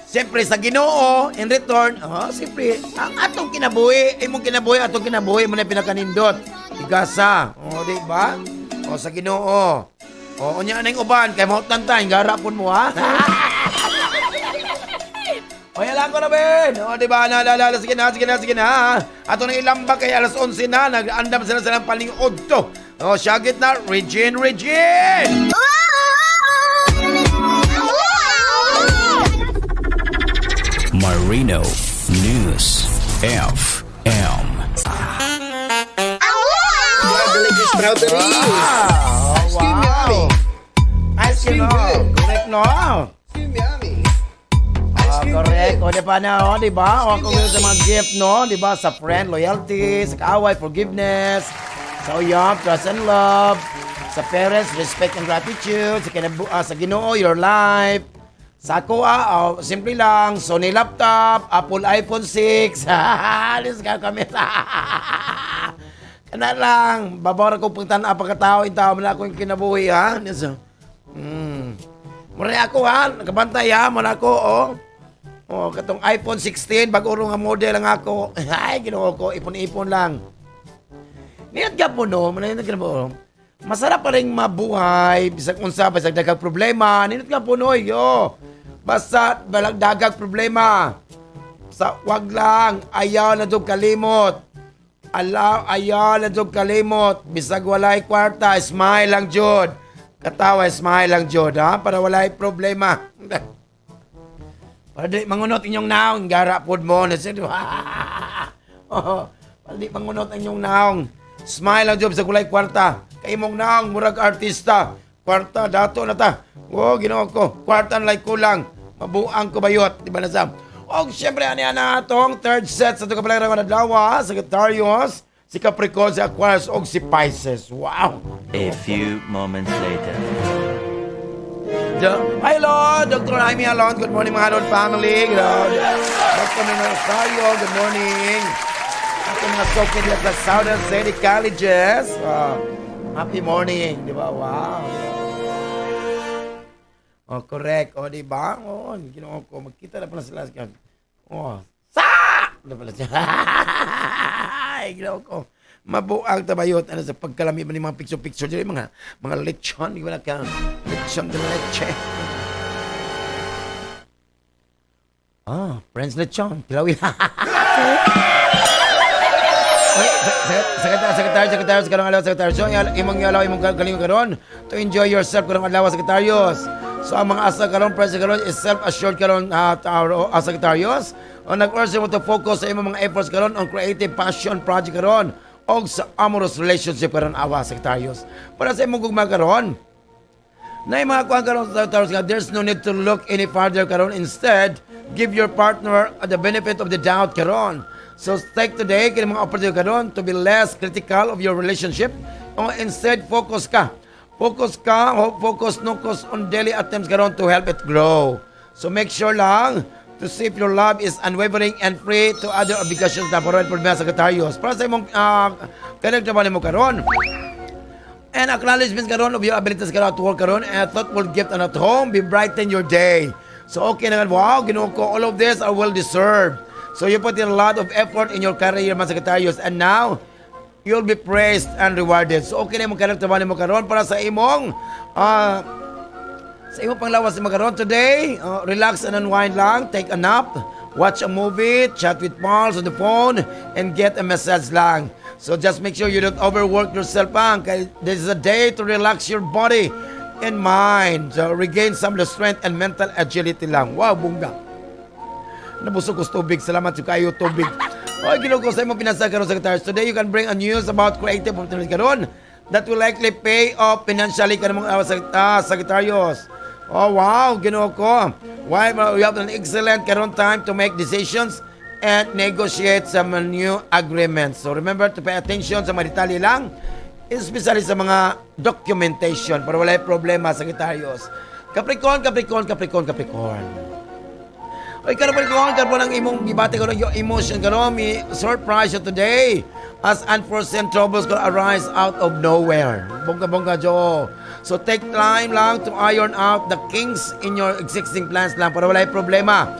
Siyempre, sa Ginoo, in return, oh, siyempre, ang atong kinabuhi, imong kinabuhi, atong kinabuhi, mo na pinakanindot. Igasa. Oh, di ba? Oh, sa Ginoo. Oh, unya na yung uban, kay mo tantay, garapon mo, ha? O, alam ko na, Ben. O, di ba? Naalala, sige na, sige na, sige na. Ato nang ilambak kay alas 11 na. Nag-andam sila silang palingod to. O, syagit na. Regine, Regine! Marino News FM. Delicious strawberry. Wow! Ice cream yummy. Ice cream, oh. Correct, no? Ice cream yummy. Ice Ah, cream correct. good. O, di ba na, o, di ba? O, kung sa mga gift, no? Di ba? Sa friend, loyalty, sa kaaway, forgiveness, sa uyab, trust and love, sa parents, respect and gratitude, sa Ginoo, your life. Sa ako, oh, simple lang, Sony laptop, Apple iPhone 6. Alis ka kami. Kana lang, babaw ra ko pang tan-aw pagkatao, intaw man ako yung kinabuhi, ha? So, Mura ako, ha? Nakabantay, ha? Mura ako, oh. Oh, katong iPhone 16, bago nga model lang ako. Ay, Ginoo ko, ipon-ipon lang. Niyat ka po, no? Manayot ka po. Masarap pa rin mabuhay, bisag unsa, bisag daghang problema. Niyat ka po, no? Yo. Basta, balag daghang problema. Sa wag lang, ayaw na jud kalimot. Alaw, ayaw na jud kalimot. Bisag walay kwarta, smile lang jud. Katawa, smile lang jud, ha? Para walay problema. Para di mangunot inyong naong, gara pod mo. Oh, para di mangunot ang inyong naong. Smile lang jud sa kulay kwarta. Kay imong naong, murag artista. Kwarta, dato na ta. Oh, Ginoo ko. Kwarta na kulang. Mabuang ko bayot. Di ba na sa? Og siyempre, ani na atong third set sa itong kapalaran ng adlaw, Sagittarius, si Capricorn, si Aquarius, og si Pisces. Wow! A few moments later. Hi, Lord! Dr. Jaime Alon. Good morning, mga Lord family. Dr. Nino Rosario, good morning. At mga sokin dito sa Southern City Colleges. Happy morning. Di ba? Wow. Oh, correct. Oh, di ba? Oh, Ginoo ko. Magkita na pala sila. Oh, sa! Ano pala siya? Ay, Ginoo ko. Mabuang tabayot. Ano sa pagkalami man yung mga picture-picture dyan, mga lechon. Di ba na ka? Lechon de leche. Ah, Friends lechon. Kilawi. Secretary, Secretary, karong adlaw, Secretary. So, imong yalaw, imong galing karon to enjoy yourself karong adlaw, Secretarios. So, ang mga asa karon, present karon is self-assured karon, Secretarios. O nag-urge mo to focus sa imong mga efforts karon on creative passion project karon og sa amorous relationship karon awa, Secretarios. Para sa imong gugma karon, na yung mga kuwan karon, Secretarios, nga there's no need to look any farther karon. Instead, give your partner the benefit of the doubt karon. So take today kini mga opportunity karon to be less critical of your relationship. O instead focus ka. Focus ka, o focus focus on daily attempts karon to help it grow. So make sure lang to see if your love is unwavering and free to other obligations na provide problema, Secretarios. Para sa imong kanag mo karon. And acknowledgement karon of your abilities karon at work karon and a thoughtful gift and at home be brighten your day. So okay na, wow, Ginoo ko, all of this are well deserved. So you put in a lot of effort in your career, mga Sagittarius, and now you'll be praised and rewarded. So okay na imong kanang trabaho nimo karon para sa imong panglawas nimo karon today, relax and unwind lang, take a nap, watch a movie, chat with pals on the phone, and get a massage lang. So just make sure you don't overwork yourself lang. Kay this is a day to relax your body and mind. So regain some of the strength and mental agility lang. Wow, bongga. Nabusog ko sa tubig. Salamat sa kayo tubig. Oy, Ginoo ko, sa imong pinasa karon, Sagittarius. Today you can bring a news about creative opportunities karon that will likely pay off financially kanang mga Sagittarius. Oh wow, Ginoo ko. Why you have an excellent karon time to make decisions and negotiate some new agreements. So remember to pay attention sa mga detalye lang, especially sa mga documentation para wala problema, Sagittarius. Capricorn, Capricorn, Capricorn, Capricorn. Oy, Capricorn, karon ang imong gibati karon, your emotion karon, may surprise you today as unforeseen troubles could arise out of nowhere. Bongga bongga jo. So take time lang to iron out the kinks in your existing plans lang para wala problema.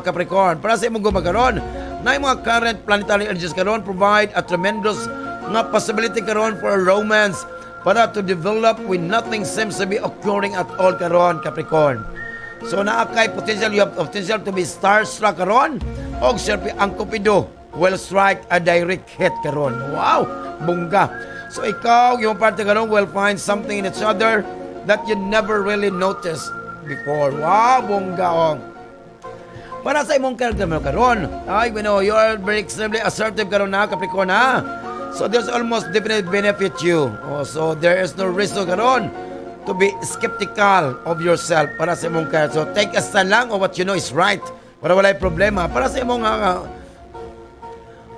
Capricorn, para sa imong gugma karon, na yung mga current planetary energies karon provide a tremendous nga possibility karon for a romance para to develop when nothing seems to be occurring at all karon, Capricorn. So naa kay potential, you have potential to be starstruck karon og syempre ang Cupido will strike a direct hit karon. Wow, bongga. So ikaw, yung parte karon will find something in each other that you never really noticed before. Wow, bongga oh. Para sa imong character mo karon, ay, we know you are very extremely assertive karon na, Capricorn, ha. So there's almost definite benefit you. Oh, so there is no reason karon to be skeptical of yourself para sa imong character. So take a stand lang of what you know is right para walay problema. Para sa imong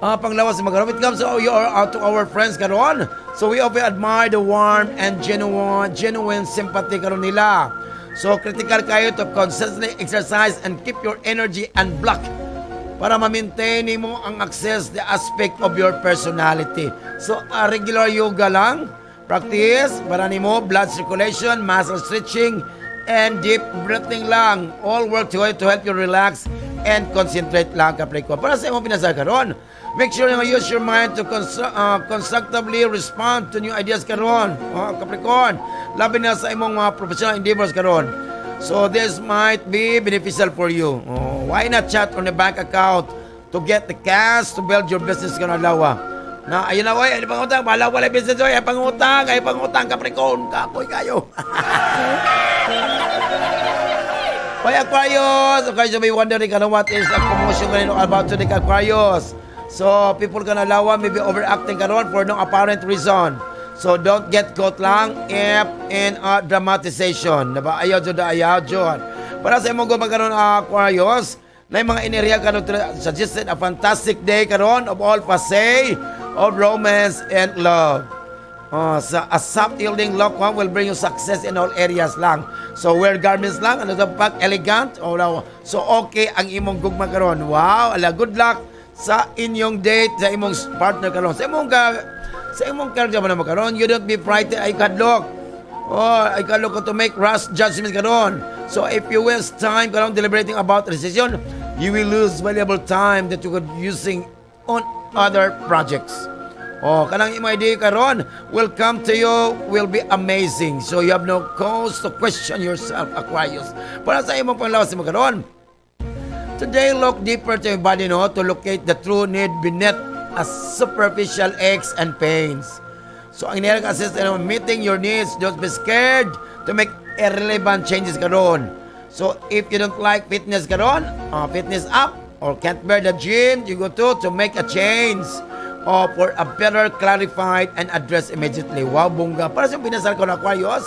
panglawas sa mga, it comes to, your, to our friends karon. So we often admire the warm and genuine sympathy karon nila. So critical kayo to consistently exercise and keep your energy unblocked para ma-maintain nimo ang access the aspect of your personality. So a regular yoga lang, practice para nimo blood circulation, muscle stretching, and deep breathing lang. All work together to help you relax and concentrate lang, Capricorn. Para sa imong pinasa karon, make sure you use your mind to constructively respond to new ideas karon. Oh, Capricorn, labi na sa imong mga professional endeavors karon. So this might be beneficial for you. Oh, why not chat on the bank account to get the cash to build your business karon adlaw? Na ayun na oy, ay pangutang, bahala wala business oy, ay pangutang, ay pangutang, Capricorn, kapoy kayo. Oy, Aquarius! Aquarius, you may wondering karon what is a commotion kanino about today, Aquarius. So, people kana adlawa may be overacting karon for no apparent reason. So, don't get caught lang if in a dramatization. Diba? Ayaw jud, ayaw jud. Para sa imong gugma karon, Aquarius, na yung mga enerhiya karon suggested a fantastic day karon of all facets of romance and love. Oh, sa a soft yielding look one will bring you success in all areas lang. So wear garments lang, ano pa elegant. Oh, no. So okay ang imong gugma karon. Wow, ala, good luck sa inyong date sa imong partner karon. Sa imong career mo naman karon, you don't be frightened ay kadlok. Oh, ay kadlok ko to make rash judgment karon. So if you waste time karon deliberating about a decision, you will lose valuable time that you could using on other projects. Oh, kanang imong idea karon will come to you, will be amazing. So you have no cause to question yourself, Aquarius. Para sa imong panglawas mo karon, today, look deeper to your body, no, to locate the true need beneath a superficial aches and pains. So, ang inherent assist in meeting your needs, don't be scared to make irrelevant changes karon. So, if you don't like fitness karon, fitness up, or can't bear the gym, you go to make a change or for a better clarified and address immediately. Wow, bongga. Para sa pinasal ko na, Aquarius,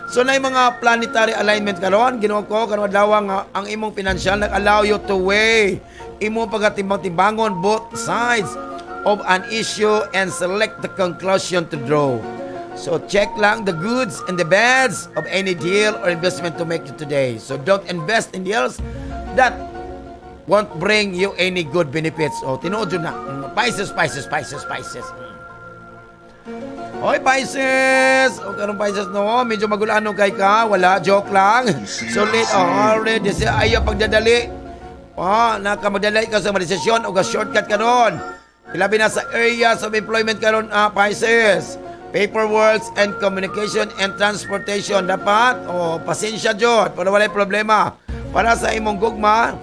so na yung mga planetary alignment karon, Ginoo ko, karon adlaw nga ang imong financial nag-allow you to weigh imong pagatimbang-timbangon both sides of an issue and select the conclusion to draw. So check lang the goods and the bads of any deal or investment to make you today. So don't invest in deals that won't bring you any good benefits. O, tinuod yun na. Pisces, Pisces, Pisces, Pisces. Hoy, Pisces! O karon, Pisces, no, medyo magulano kay ka. Wala, joke lang. Sulit, oh, already. Ayaw pagdadali. Oh, nakamadali ka sa mga desisyon o ka shortcut karon. Ilabi na sa areas of employment karon, Pisces. Paperwork and communication and transportation. Dapat, oh, pasensya jud, para walay problema. Para sa imong gugma,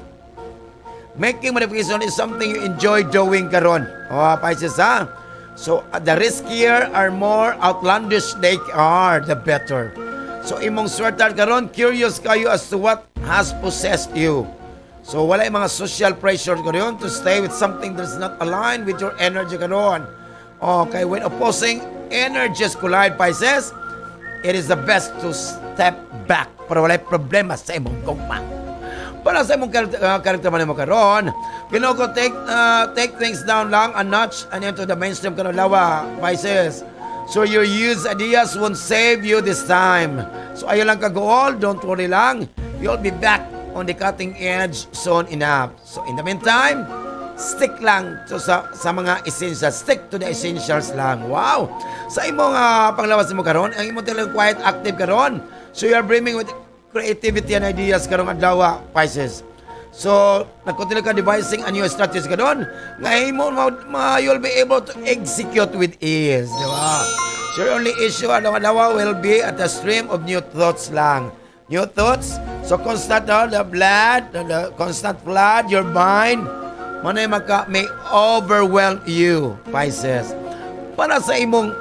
making modification is something you enjoy doing karon. Oh, Pisces, ha? So, the riskier or more outlandish they are, the better. So, imong swerte karon, curious kayo as to what has possessed you. So, wala yung mga social pressure karon to stay with something that's not aligned with your energy karon. Okay, when opposing energies collide, Pisces, it is the best to step back para walay problema sa imong gugma. Para sa imong character man mo karon, Ginoo ko, take things down lang a notch and into the mainstream karon lawa, Pisces. So your used ideas won't save you this time. So ayaw lang kagool, don't worry lang. You'll be back on the cutting edge soon enough. So in the meantime, stick lang to sa mga essentials. Stick to the essentials lang. Wow! Sa imong panglawas mo karon, ang imong talagang quite active karon. So you are brimming with creativity and ideas karong adlaw, Pisces. So, nagkontinue ka devising a new strategy karon nga imo you'll be able to execute with ease, di ba? So, your only issue ano adlaw will be at the stream of new thoughts lang. New thoughts. So, constant, no, the blood, the constant flood, your mind, manay maka may overwhelm you, Pisces. Para sa imong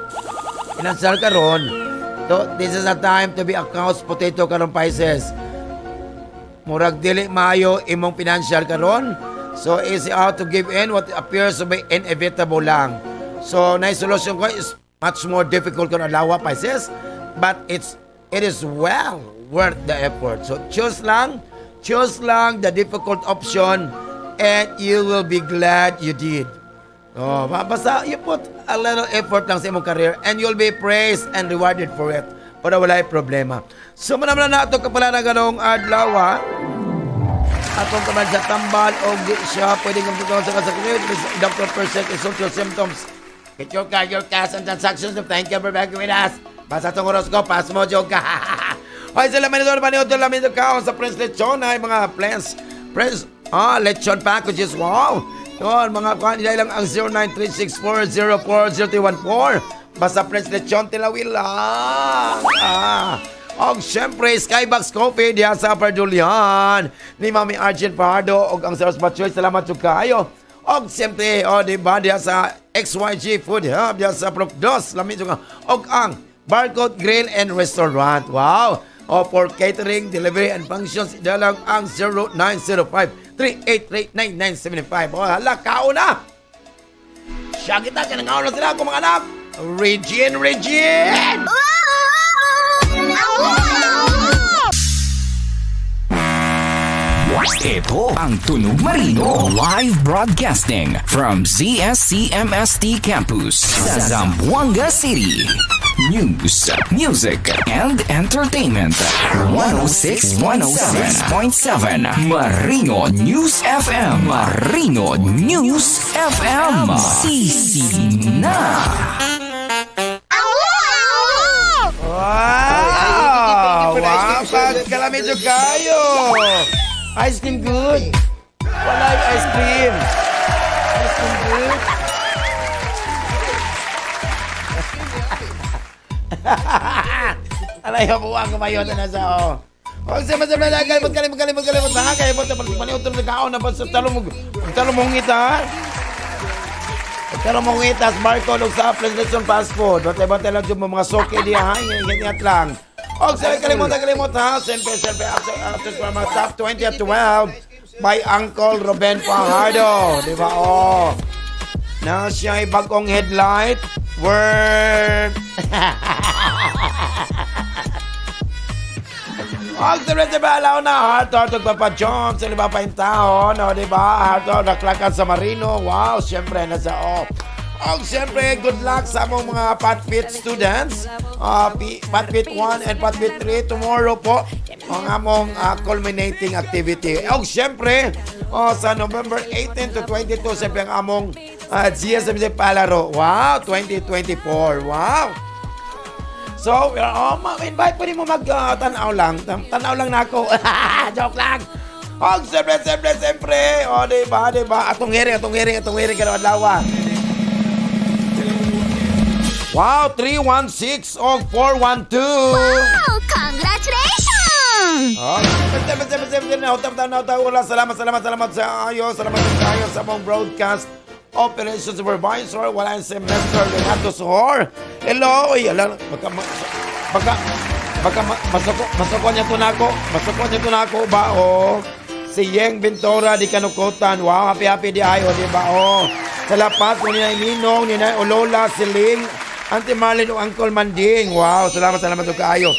financial karon, so this is a time to be a couch potato karon, Pisces. Murag dili maayo imong financial karon. So easy out to give in what appears to be inevitable lang. So na solution ko is much more difficult karon adlaw, Pisces, but it is well worth the effort. So choose lang the difficult option and you will be glad you did. Oh, basta you put a little effort lang sa imong career and you'll be praised and rewarded for it. Para walay problema. So man na ato kapala na ganong adlaw, ha? Atong kaman sa tambal o di siya pwede kang sa kasakit. Dr. Percent consult your symptoms. Get your card, your cash and transactions. Thank you for being with us. Basta itong horoscope, pass mo, joke ka. Hoy, sila manidor, manidor, lamig ka sa Prince Lechon ay mga plans. Prince, lechon packages, wow. Yun, mga kuhan, nila lang ang 0936-404-0314. Basta Prince Lechon, tilawil lang. Og syempre, Skybox Coffee diya sa Pardulian ni Mami Argent Fajardo og ang Saros Batchoy. Salamat jud kaayo. Og siyempre, oh, di ba, diya sa XYG Food Hub, diya sa Procdos, lami jud ka. Og ang Barcode Grill and Restaurant. Wow! O for catering, delivery and functions, lang ang 0905 3839975. Oh, hala, kaon na! Siya kita, kanang na sila ako mga anak. Regine, Regine! Ito ang Tunog Marino. Live broadcasting from ZSCMST Campus sa Zamboanga City. News, music, and entertainment. 106.7 Marino News FM. Marino News FM. CC na. Wow! Wow! Pagkalami jud kayo! Ice cream good! Wala yung ice cream! Ice cream good! Alay, buwang kumayo na sa oh. O sa mas na kalimot kalimot kalimot kalimot ha, kalimot paniutro sa kaon na sa talong talong mong ngita. Talong mong ngita sa barcode ug sa PlayStation fast food. Bantay-bantay lang jud mo mga soke diha ha, ingat lang. Og sa kalimot kalimot ha, siyempre siyempre after sa mga top 20 at 12 by Uncle Ruben Fajardo, di ba? Oh. Na siya ay bagong headlight. Word. Og siyempre, siyempre, alaw na, heart to heart, papa Jones, sa iba pa yung tao, no, di ba? Heart to heart, naklakan sa Marino. Wow, siyempre, nasa, oh. Og siyempre, good luck sa among mga Patfit students. Patfit 1 and Patfit 3 tomorrow po ang among culminating activity. Og siyempre, oh, sa November 18 to 22, siyempre ang among GSMC Palaro. Wow, 2024. Wow. So, oh, invite po mo mag tanaw lang. Tanaw lang na ako. Joke lang. Og siyempre, siyempre, siyempre. O, di ba, di ba? Atong hearing, atong hearing, atong hearing karong adlaw. Wow, 316 og 412. Wow! Congratulations! Oh, seven, seven, seven, seven, na na na wala. Salamat, salamat, salamat sa ayo. Salamat sa ayo sa among broadcast operation supervisor. Wala si Mr. Renato Suhor. Hello. Uy, ala, baka, baka, baka, masuko, masuko niya to nako. Masuko niya to nako ba, oh. Si Yeng Ventura di Kanukutan. Wow, happy happy di ayo, di ba? Oh. Sa Lapas, ni Ninay Ninong, ni Ninay Olola, Siling, Auntie Marlene o Uncle Manding. Wow, salamat, salamat kaayo.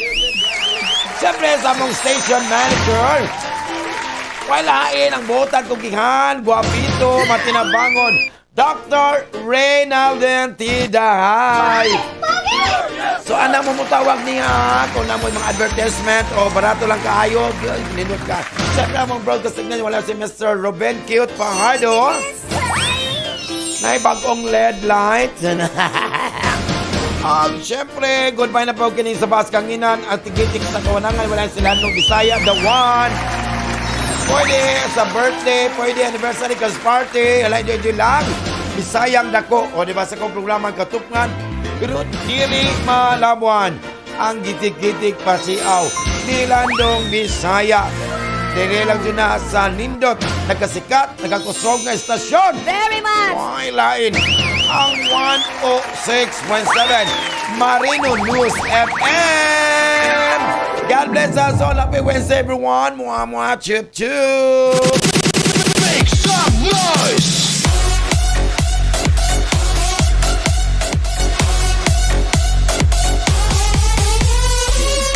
Siyempre, sa among station manager, walain ang buotan kong gihan, guwapito, matinabangon, Dr. Reynalden Tidahay. So, anang mo mutawag niya kung na mo mga advertisement o barato lang kaayo, nindot ka. Siyempre, among broadcast signal, wala si Mr. Ruben Cute Fajardo. Na bagong LED light. Siyempre, goodbye na po kini sa Bas Kanginan at tigitik sa kawanangan. Wala sila nung Bisaya, the one. Pwede sa birthday, pwede anniversary, kas party, alay enjoy lang. Bisayang dako. O di ba sa kong programa katupngan, pero dili malabuan ang gitik-gitik pasiaw ni Landong Bisaya. Dire lang yun na sa Nindot, nagkasikat, nagkakusog nga estasyon. Very much! Why lain ang 106.7 Marino News FM. God bless us all. Happy Wednesday, everyone. Mua, mua, chup, chup. Make some noise!